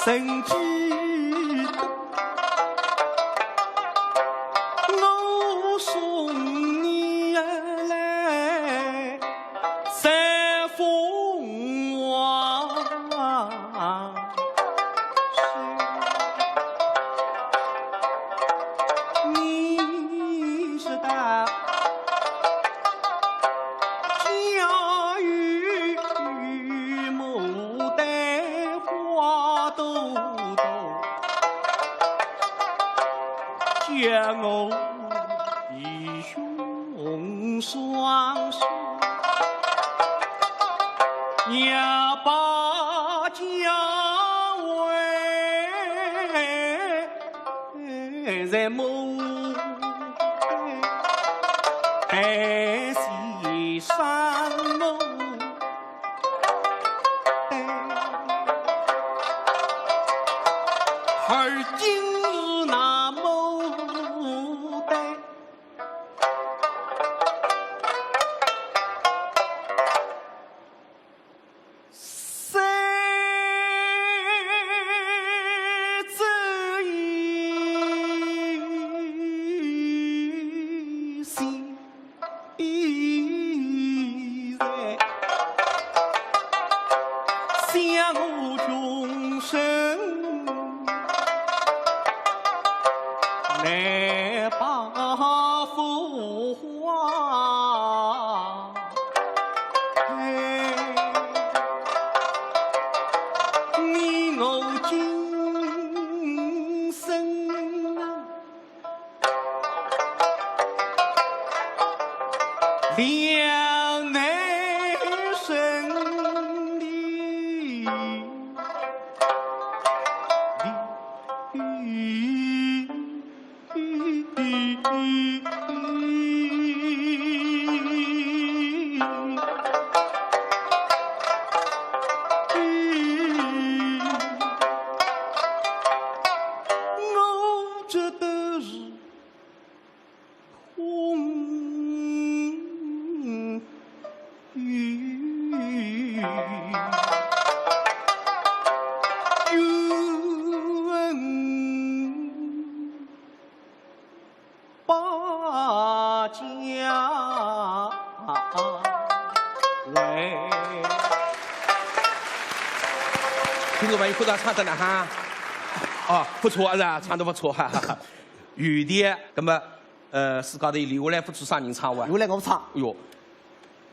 曾记得我送你来 三凤凰。你知道，家有牡丹花朵朵，叫我 一胸双手，要把家为在牡丹，还是山牡丹，而今日那牡丹 谁知一心一意，想我终身 难把浮华。哎，你我今生两难生离。 我这都是 空余愿把家来。听众朋友，看到唱得哪哈？哦，不错，是吧？唱得不错，哈哈哈。《蝴蝶》，那么，呃，世界头留下来不知啥人唱哇？留下来我唱。哎哟，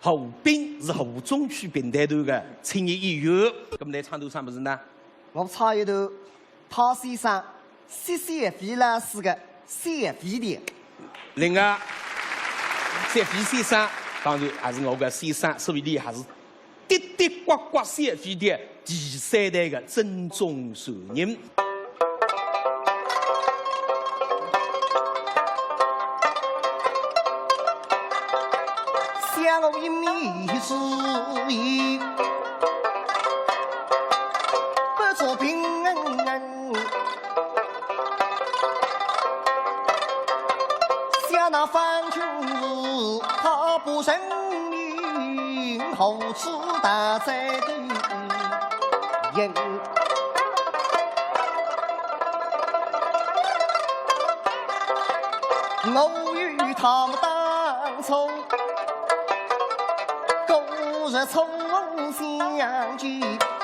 何冰是何中区评弹团个青年演员。搿么来唱段啥物事呢？我唱一段汤先生谢谢费老师个谢费调。另外，谢费先生当然还是我个先生，所以俚还是的的刮刮谢费调第三代个正宗传人。 想我一面之缘，不做平安。想那方卿是他不成名，何止大哉的人。我与他们当初 故日初相见，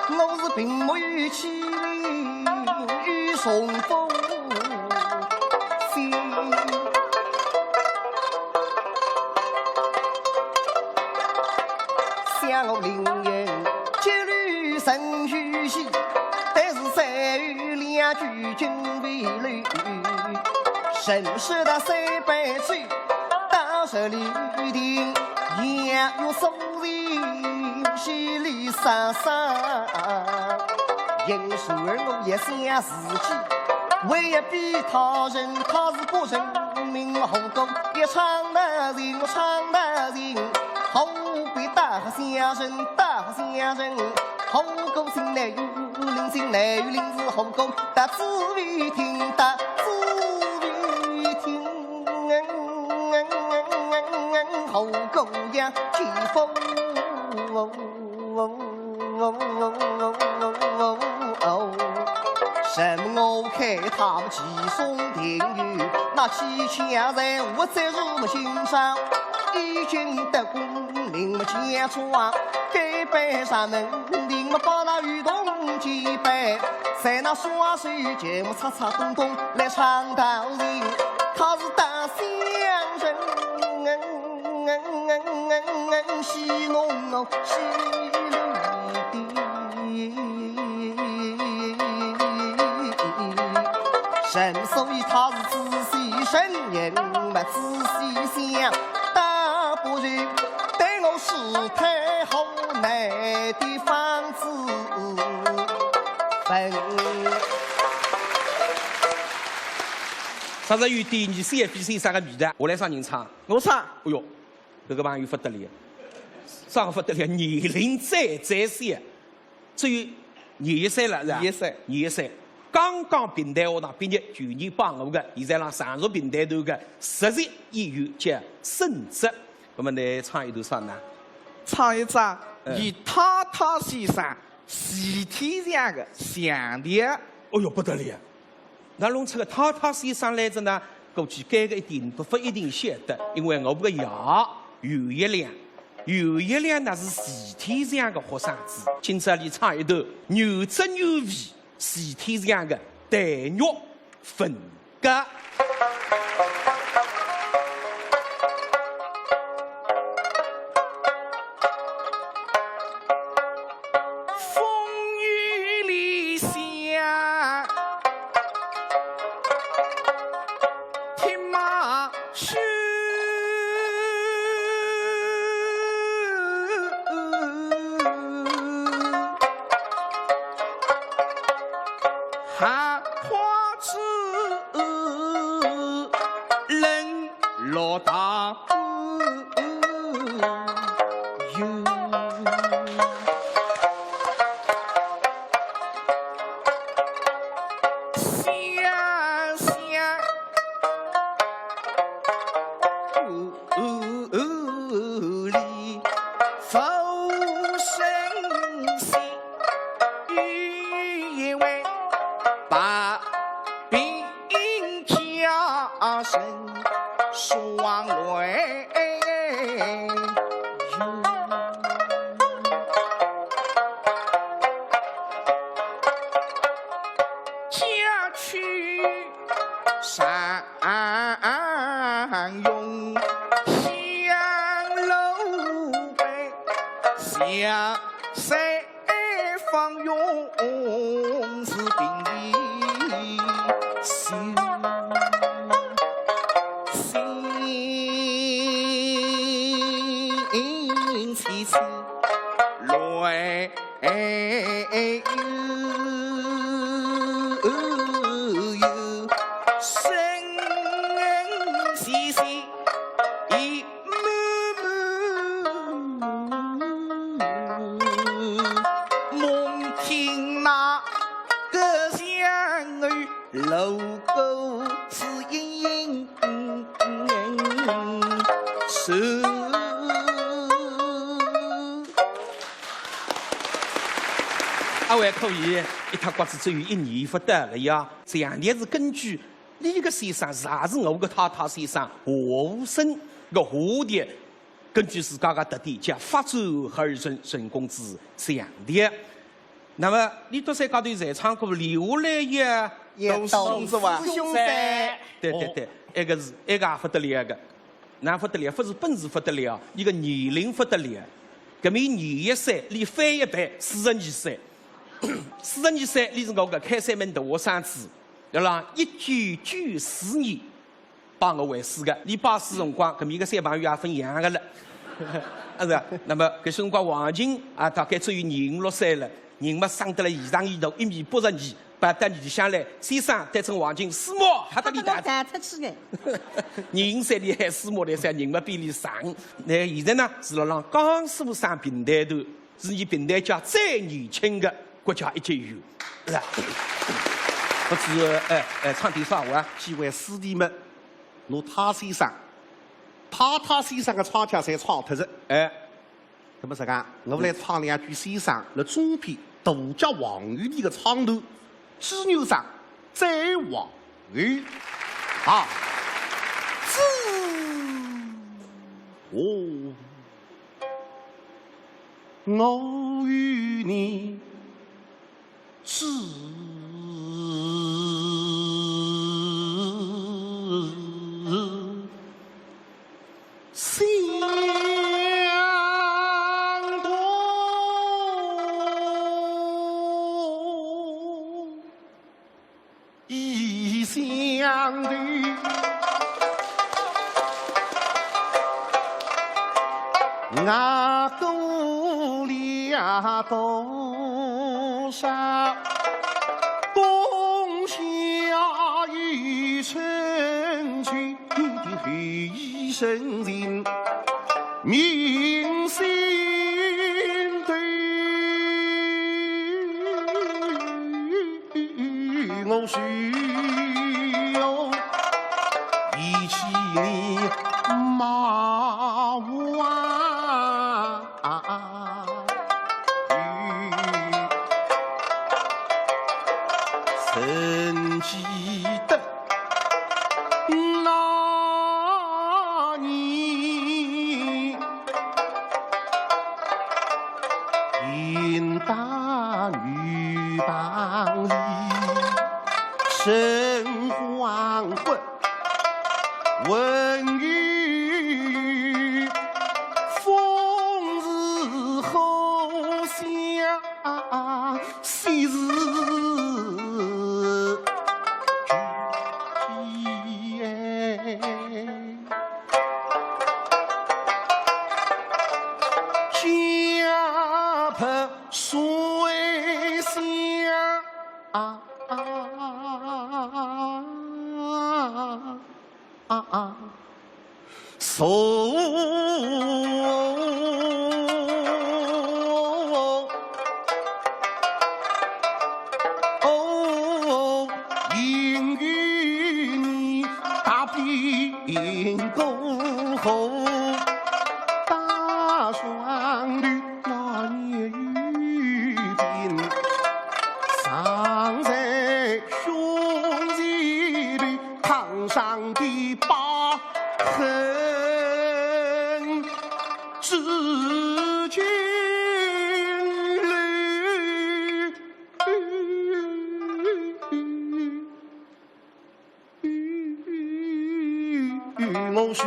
我是并没有欺瞒与重不信。想我灵云接柳神与戏，但是再有两句君未留，神是那三杯酒，到这里定也有所 人稀里散散。因此而我也想自己，为也比他人，他是不成名，何故也唱得人，唱得人，何必大和相声，大和相声，何故心内有灵，心内有灵是何故，大紫微亭，大紫微亭。 后姑娘姐夫。什么我看他们齐送定有，那七千人我在日么欣赏，已经得功名么家庄，该班上门定么把那与同结拜，在那双手节目擦擦咚咚来唱道情，他是大相声。 戏弄我戏弄的。神所以他是仔细神人嘛，仔细想，大不如对我是太后来的方子分。啥子有点你是也比谁啥个味道？我来上人唱。我唱。哎哟， 搿个朋友勿得了，啥个勿得了，年龄最最小，只有廿一岁了，是吧？廿一岁。廿一岁，刚刚评弹学堂毕业，去年报我个，现在辣常熟评弹团个实习演员叫沈哲。那么呢，唱一段啥呢？唱一段，嗯。与太太先生，齐天祥个相调。哦哟，不得了！ 那弄出个太太先生来着呢，估计该个一点都勿一定晓得，因为我个爷有一两，有一两那是齐天祥个学生子。今朝俚唱一段原汁原味齐天祥个《黛玉问》。 个。风雨里响，听马须。 寒花枝冷落大雨。想想 里，浮生死，有一位白鬓家人双泪。 家去山穷乡路呀，西方勇士并肩行，心切切来。 阿还可以，一塌刮子只有一年勿得了呀。这样的是根据李格先生，也是我个太太先生华无生个话题，根据自家个特点，叫发展而成，成功之这样的。那么，李德山高头在唱歌留下来呀，也都是兄弟。对对对，那个是，那个也勿得了个。 那勿得了，勿是本事勿得了，伊个年龄勿得了。搿面廿一岁，伊翻一倍，四十二岁。四十二岁，伊是我个开山门大学生子，对啦？一九九四年拜我为师个，伊拜师辰光，搿面个小朋友也勿一样个了。啊是啊，那么搿辰光王琴啊，大概只有廿五六岁了，人嘛生得了一长一大，一米八十二， 跑到里向来，先生对准王琴，师母，还得里大。弹出去个。人侪厉害，师母来三人嘛比伊长。那现在呢，是辣浪江苏省评弹团，是伲评弹界最年轻个国家一级演员，是吧？不知，哎，哎，唱点啥话啊？几位师弟们，拿太先生、太太先生个唱腔侪唱脱了。哎。 那么实梗，我们来唱两句先生辣中篇《大脚王后》里个唱段，朱元璋再皇后。啊，朱，哦，我与你 知相同，亦相对。 我过了多少冬夏与春秋，你的后生人明心对。 我是哦，一起你马哇，曾记得那年。 云淡雨旁里，晨黄昏，问雨风是何乡，谁是 家破谁想啊啊啊啊！ 愁，因为你大病过后，打双头那年有病，伤在胸前头，烫伤的疤痕 至今留。我是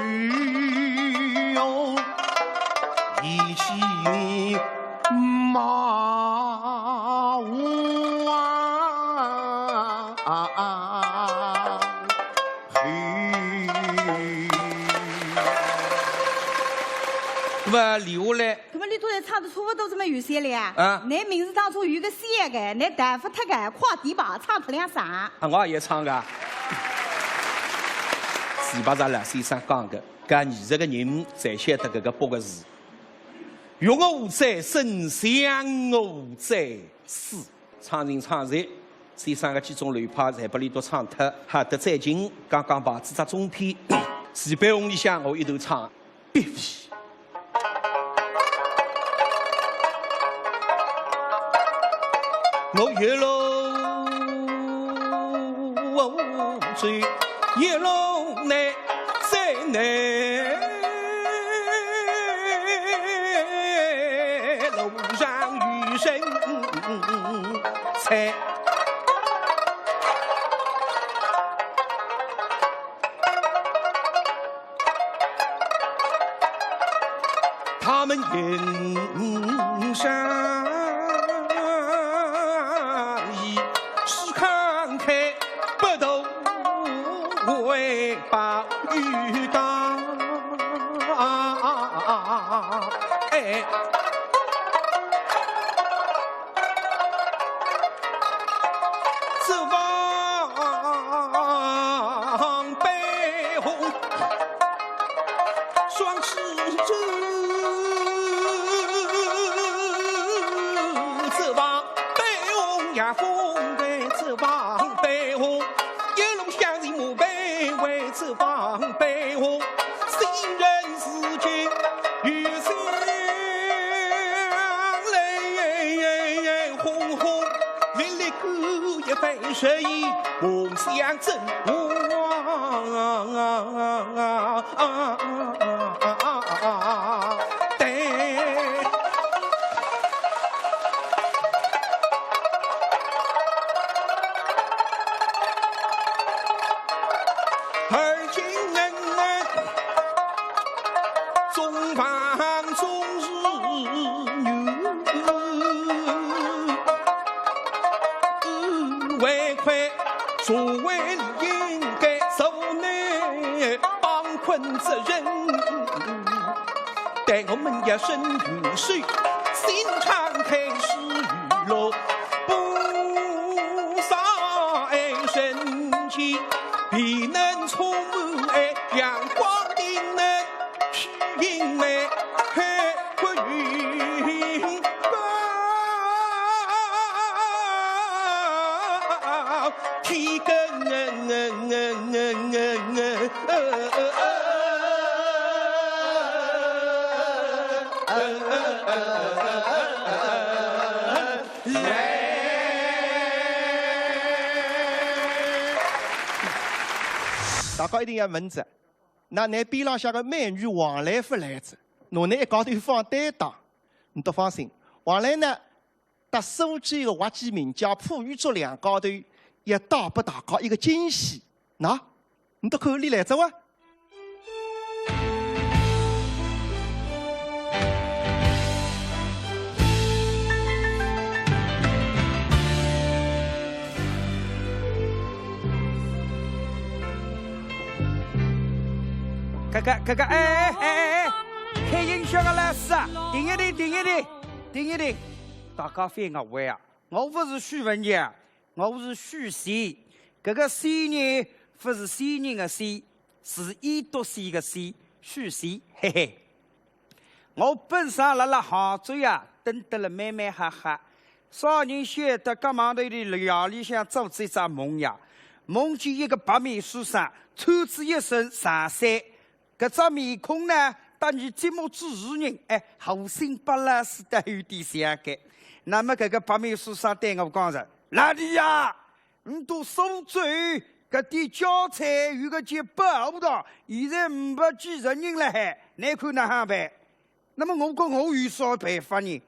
哦，一起你马啊，嘿。那么留下来，搿么侬都侪唱得差勿多搿么有些了呀？啊。㑚名字当中有个小个，㑚弹勿脱个，快点吧，唱脱两声。啊，我也唱个。徐白石老先生讲个，搿艺术个人侪晓得搿个八个字。 欲我者生，想我者死。唱情唱绝，先生个几种流派侪拨伊都唱脱，好得再近，讲讲白纸只中篇，徐悲鸿里向我一头唱，别飞。我一路走，一路难。 在那路上有人在。他们云山一时慷慨，不图回报与当。哎，指望悲鸿双翅展，指望悲鸿呀，风飞，指望悲鸿一路向前马奔，为指望悲鸿，新人事情有心来，轰轰烈烈过一番，日夜梦想真。 而今人人中房中日女，为愧所为应该受内帮困之人。 待我们也身与水，心常开始与落，不少爱神奇，必能充满爱阳光的能去引来，嘿，快运吧，天更。 大家一定要问着，那㑚边浪向个美女王兰勿来着？拿㑚一家头放单档，侬都放心。王兰呢，搭苏州个滑稽名家傅玉竹两家头，也带拨大家一个惊喜。喏，侬都看伊来着哇。 搿个，搿个，哎，哎，哎，哎，开音响个老师啊，停一停，停一停，停一停。大家覅误会啊，我勿是许文强，我是许仙。搿个仙呢，勿是仙人个仙，是一笃仙个仙，许仙，嘿嘿。 我本身辣辣杭州呀，蹲得了蛮蛮好好。啥人晓得，搿忙头里夜里向做仔一只梦呀，梦见一个白面书生，穿仔一身长衫，搿只面孔呢，搭伲节目主持人，哎，胡鑫伯老师倒有点像个。那么搿个白面书生对我讲着，老弟呀， 你到苏州，搿点家产有个叫宝堂，现在呒不几十银了海，倷看哪哼办？那么我讲我有啥办法呢？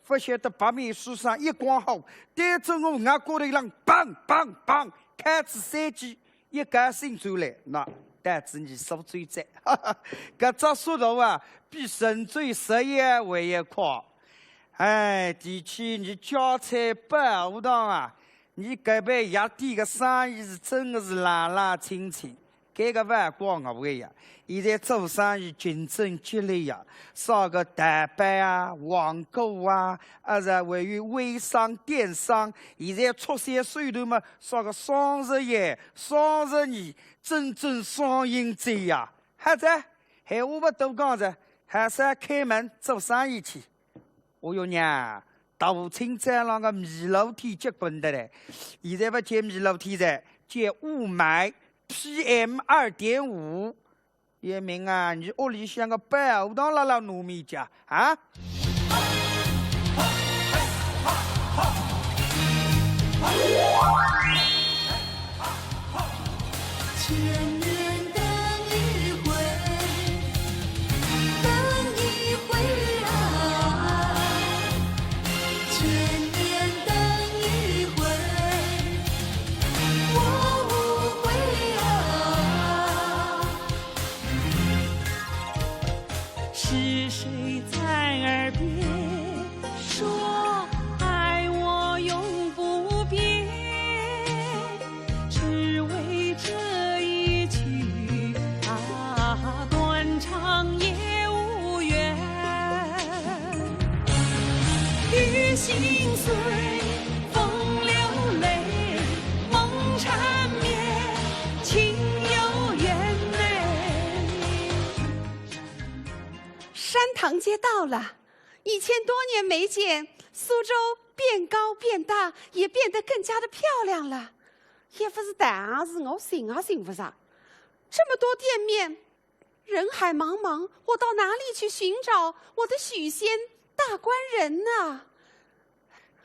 勿晓得白面书生一光火，对准我额角头浪砰砰砰，敲仔三记，一高兴转来，喏，到仔伲苏州哉。哈哈，搿只速度啊，比神舟十一还要快。哎，提起你家菜保和堂啊，你搿爿药店个生意是真个是冷冷清清。搿个勿怪我个呀，现在做生意竞争激烈呀，啥个淘宝啊、网购啊，啊是还有微商、电商，现在促销手段嘛，啥个双十一、双十二，真正双赢者呀。好哉，闲话勿多讲哉，还是开门做生意去。 哦哟娘，大清早浪个迷路天结棍得嘞，现在勿叫迷路天哉，叫雾霾，P M 二点五。叶明啊，你屋里向个保和堂辣辣哪面家啊？ 千年等一回，等一回啊，千年等一回，我无悔啊。是谁在耳边 说爱我永不变，只为这一句啊，断肠也无怨。雨心碎，风流泪，梦缠绵，情有缘美。山塘街到了。 一千多年没见，苏州变高变大，也变得更加的漂亮了。也不是，但是我寻也寻不着，这么多店面，人海茫茫，我到哪里去寻找我的许仙大官人呢？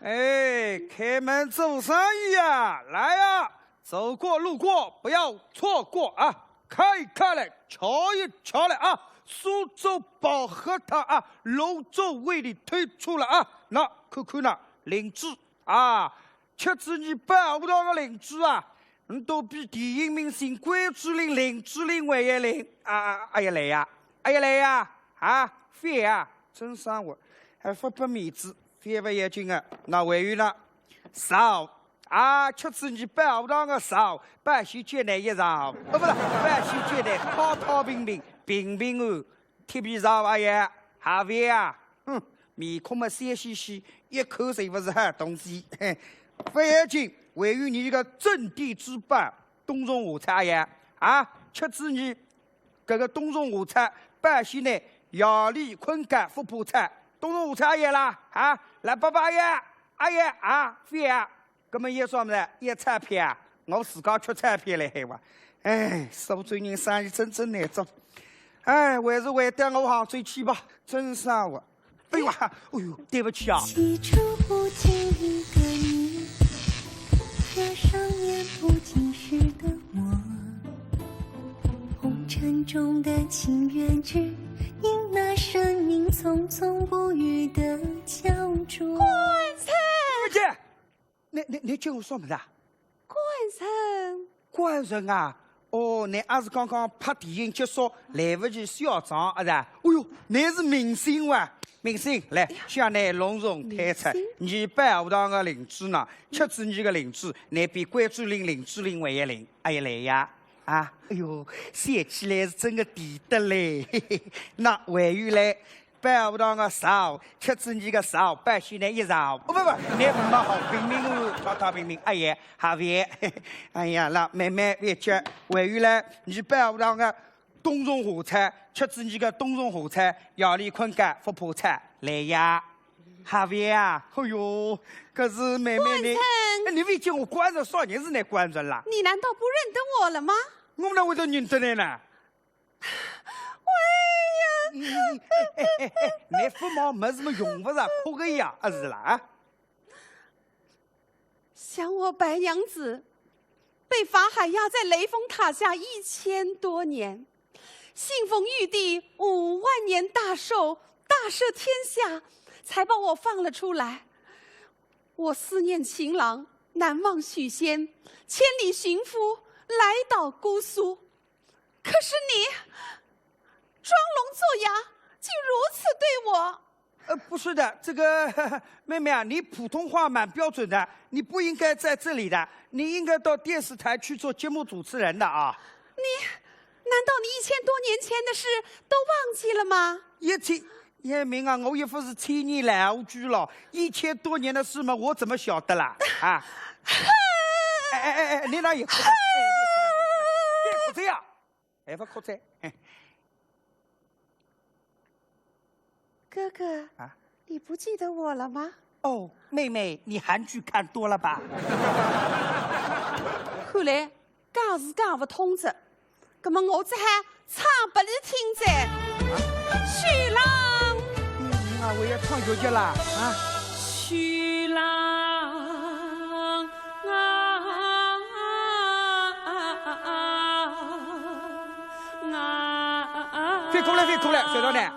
哎，开门做生意呀，来呀，走过路过不要错过啊！ 看一看嘞，瞧一瞧嘞啊，苏州保和堂啊，隆重为你推出了啊。那看看呐，灵芝啊，吃仔你保和堂个灵芝啊，你都比电影明星关之琳、林志玲还要灵啊！啊，哎呀来呀，哎呀来呀，啊，覅啊，真生活，还勿拨面子，覅勿要紧啊，那还有呢，臊 啊，吃仔你保和堂个臊，保险叫倷一臊，哦，勿是，保险叫倷太太平平，平平安，铁皮臊阿爷，还覅啊？哼，面孔嘛笑嘻嘻，一看就勿是好东西。嘿，勿要紧，还有你个镇店之宝，冬虫夏草阿爷，啊，吃仔你搿个冬虫夏草，保险呢，夜里困觉勿怕吵。冬虫夏草阿爷啦，啊，来，拜拜阿爷，阿爷啊，覅啊。 搿么要啥物事？要钞票啊？我自家缺钞票嘞，还哇！哎，苏州人生意真正难做。哎，还是回到我杭州去吧，真生活。哎哇，哎哟，对勿起啊。起初不经意的你，这双眼不经事的我，红尘中的情缘只因那声音匆匆不语的胶着。官人！对勿起， 倷，倷，倷叫我啥物事啊？官人。官人啊？哦，倷阿是刚刚拍电影结束，来勿及下妆，阿是啊？哎哟，倷是明星哇！明星，来，哎呀，向倷隆重推出，明星？你保和堂个灵芝呢，吃仔你个灵芝，倷比关之琳、林志玲还要灵，哎呀来呀！啊，哎哟，笑起来是真个甜得嘞。嘿嘿，那还有嘞， 保和堂个臊，吃仔你个臊，保险呢一臊。哦，勿，勿，倷勿好，平平安安，太太平平，哎呀，还覅。哎呀，那慢慢覅急，还有嘞，你保和堂个冬虫夏草，吃仔你个冬虫夏草，夜里困觉勿怕吵，来呀，还覅啊？哎哟，搿是慢慢呢。官人。哎，倷覅叫我官人，啥人是倷官人啦？你难道不认得我了吗？我哪会得认得倷呢？ 喂呀！哎，哎，哎，哎，倷勿买物事么用勿着哭个呀，阿是啦啊？想我白娘子被法海压在雷峰塔下一千多年，信奉玉帝五万年大寿，大赦天下，才把我放了出来。我思念情郎，难忘许仙，千里寻夫，来到姑苏。 可是你装聋作哑，竟如此对我。呃，不是的，这个，妹妹啊，你普通话蛮标准的，你不应该在这里的，你应该到电视台去做节目主持人的啊。你，难道你一千多年前的事都忘记了吗？一千，叶明啊，我又不是千年老鬼了，一千多年的事嘛，我怎么晓得啦？啊？哎哎哎哎，你哪有哭的？哎，别哭这样。 哎，不哭噻。哎。哥哥，啊？你不记得我了吗？哦，妹妹，你韩剧看多了吧？看来讲是讲不通哉，那么我只好唱拨你听哉。啊？许郎。嗯，啊，我要唱越剧啦，啊。许郎。 覅哭了，覅哭了，晓得呢。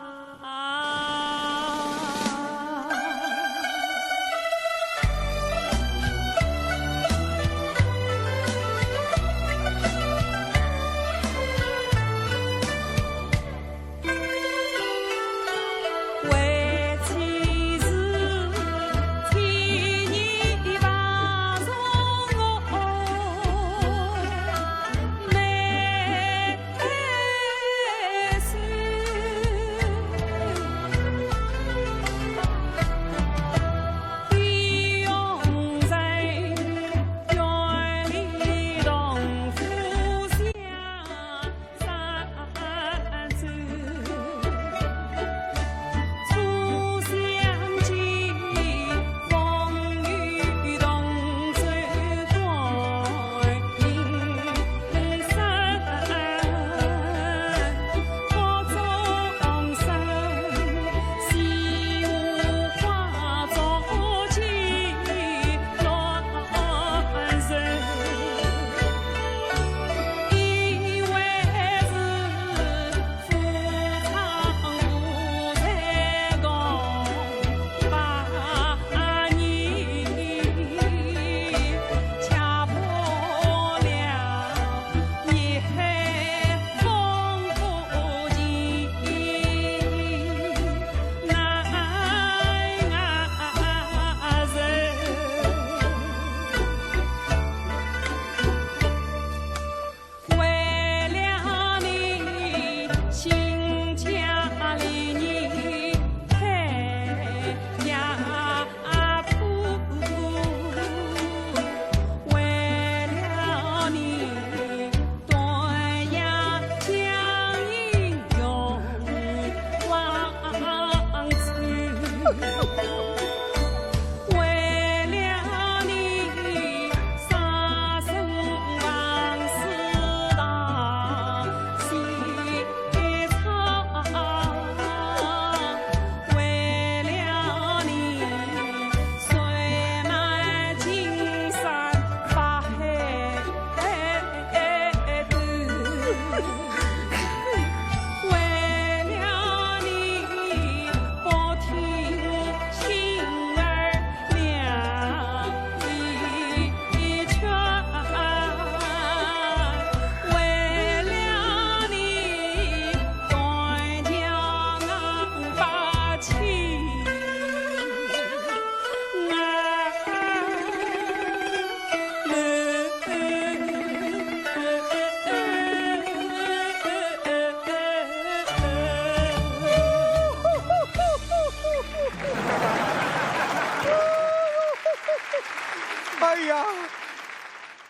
哎呀，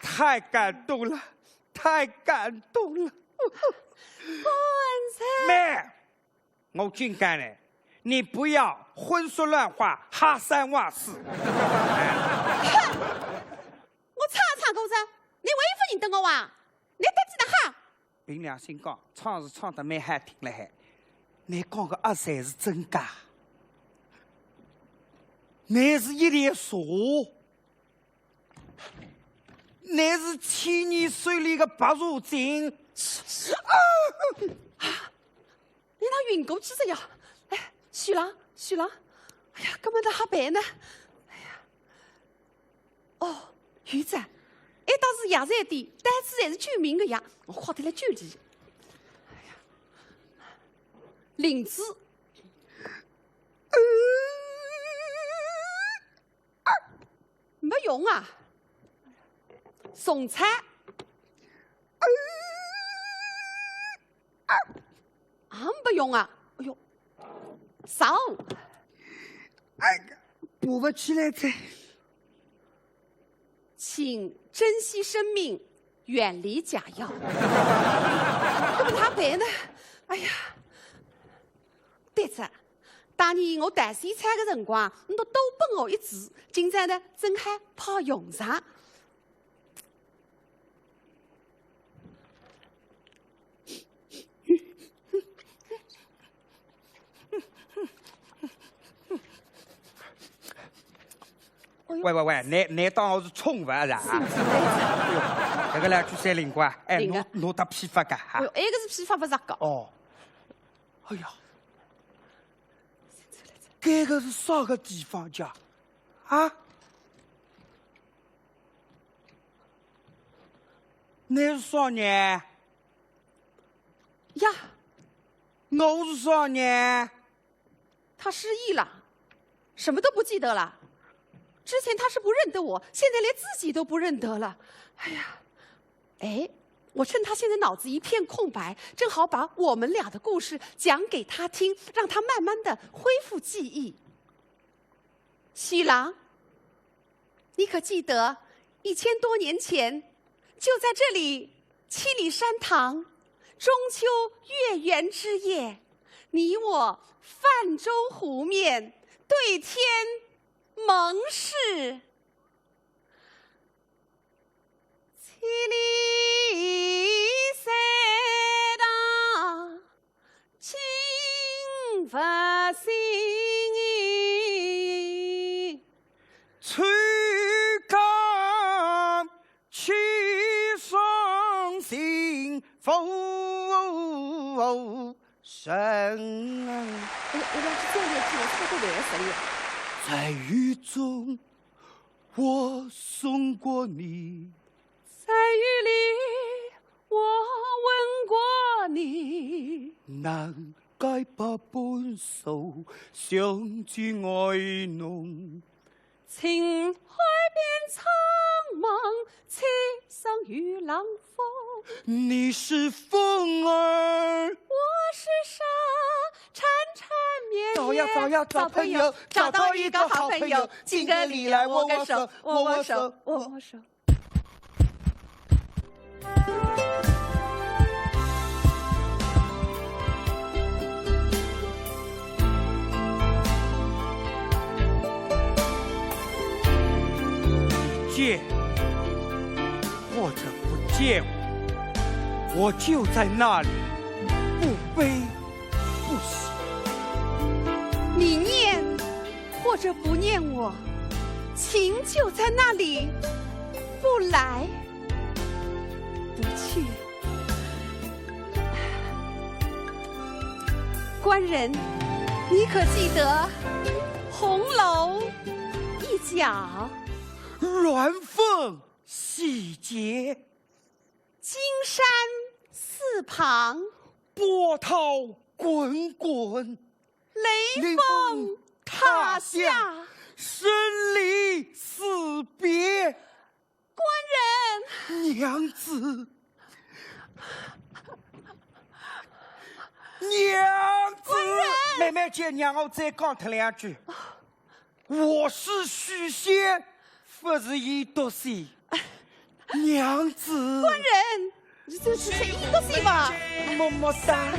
太感动了，太感动了。妹，我警告你，你不要胡说乱话，瞎三话四。我唱唱歌噻，你还勿认得我哇？你等记得哈？凭良心讲，唱是唱得蛮好听了嗨，你讲个啊，侪是真假？你是一粒沙，你是千年手里个白茶精。啊！ 伊拉晕过去哉呀。哎，许郎，许郎，哎呀，搿么哪哈办呢？哎呀，哦，有哉，埃搭是药材店，到处侪是救命个药，我快点来救伊。哎呀，灵芝。没用啊。送菜。啊，没用啊。哎呦，少。哎，爬不起来哉。请珍惜生命，远离假药。那么他白呢？哎呀，对哉，当年我弹西餐的辰光，你都多帮我一记，今朝呢，正好派用场。 哎呦，喂喂喂，侬侬当我是宠物啊？是啊。哎呦，搿个来去三灵官，哎，灵官。侬侬搭批发个哈？哎呦，埃个是批发勿着个。哦，哎呀，搿个是啥个地方家？啊？侬是啥人？呀，我是啥人？ 他失忆了，什么都不记得了。之前他是不认得我，现在连自己都不认得了。哎呀，哎，我趁他现在脑子一片空白，正好把我们俩的故事讲给他听，让他慢慢的恢复记忆。喜郎， 你可记得，一千多年前，就在这里，七里山塘，中秋月圆之夜，你我泛舟湖面，对天盟誓。七里山塘， 今勿醒，秋江千山尽浮沉。哎呀，我要是再练字，我差不多完了。在雨中，我送过你。在雨里， 我吻过你。南海北半首，相见爱浓。青海变苍茫，千山与狼峰。你是风儿，我是沙，缠缠绵绵。找呀找呀找朋友，找到一个好朋友，敬个礼来握握手，握握手，握握手。 见或者不见我，我就在那里，不悲不喜。你念 或者不念我，情就在那里，不来不去。官人，你可记得红楼一角？鸾凤喜结，金山寺旁，波涛滚滚。 雷峰塔下，生离死别。官人，娘子，娘子，官人，慢慢叫，让我再讲脱两句。我是许仙，勿是伊笃仙。 娘子。官人，你就是一个戏吧？么么哒。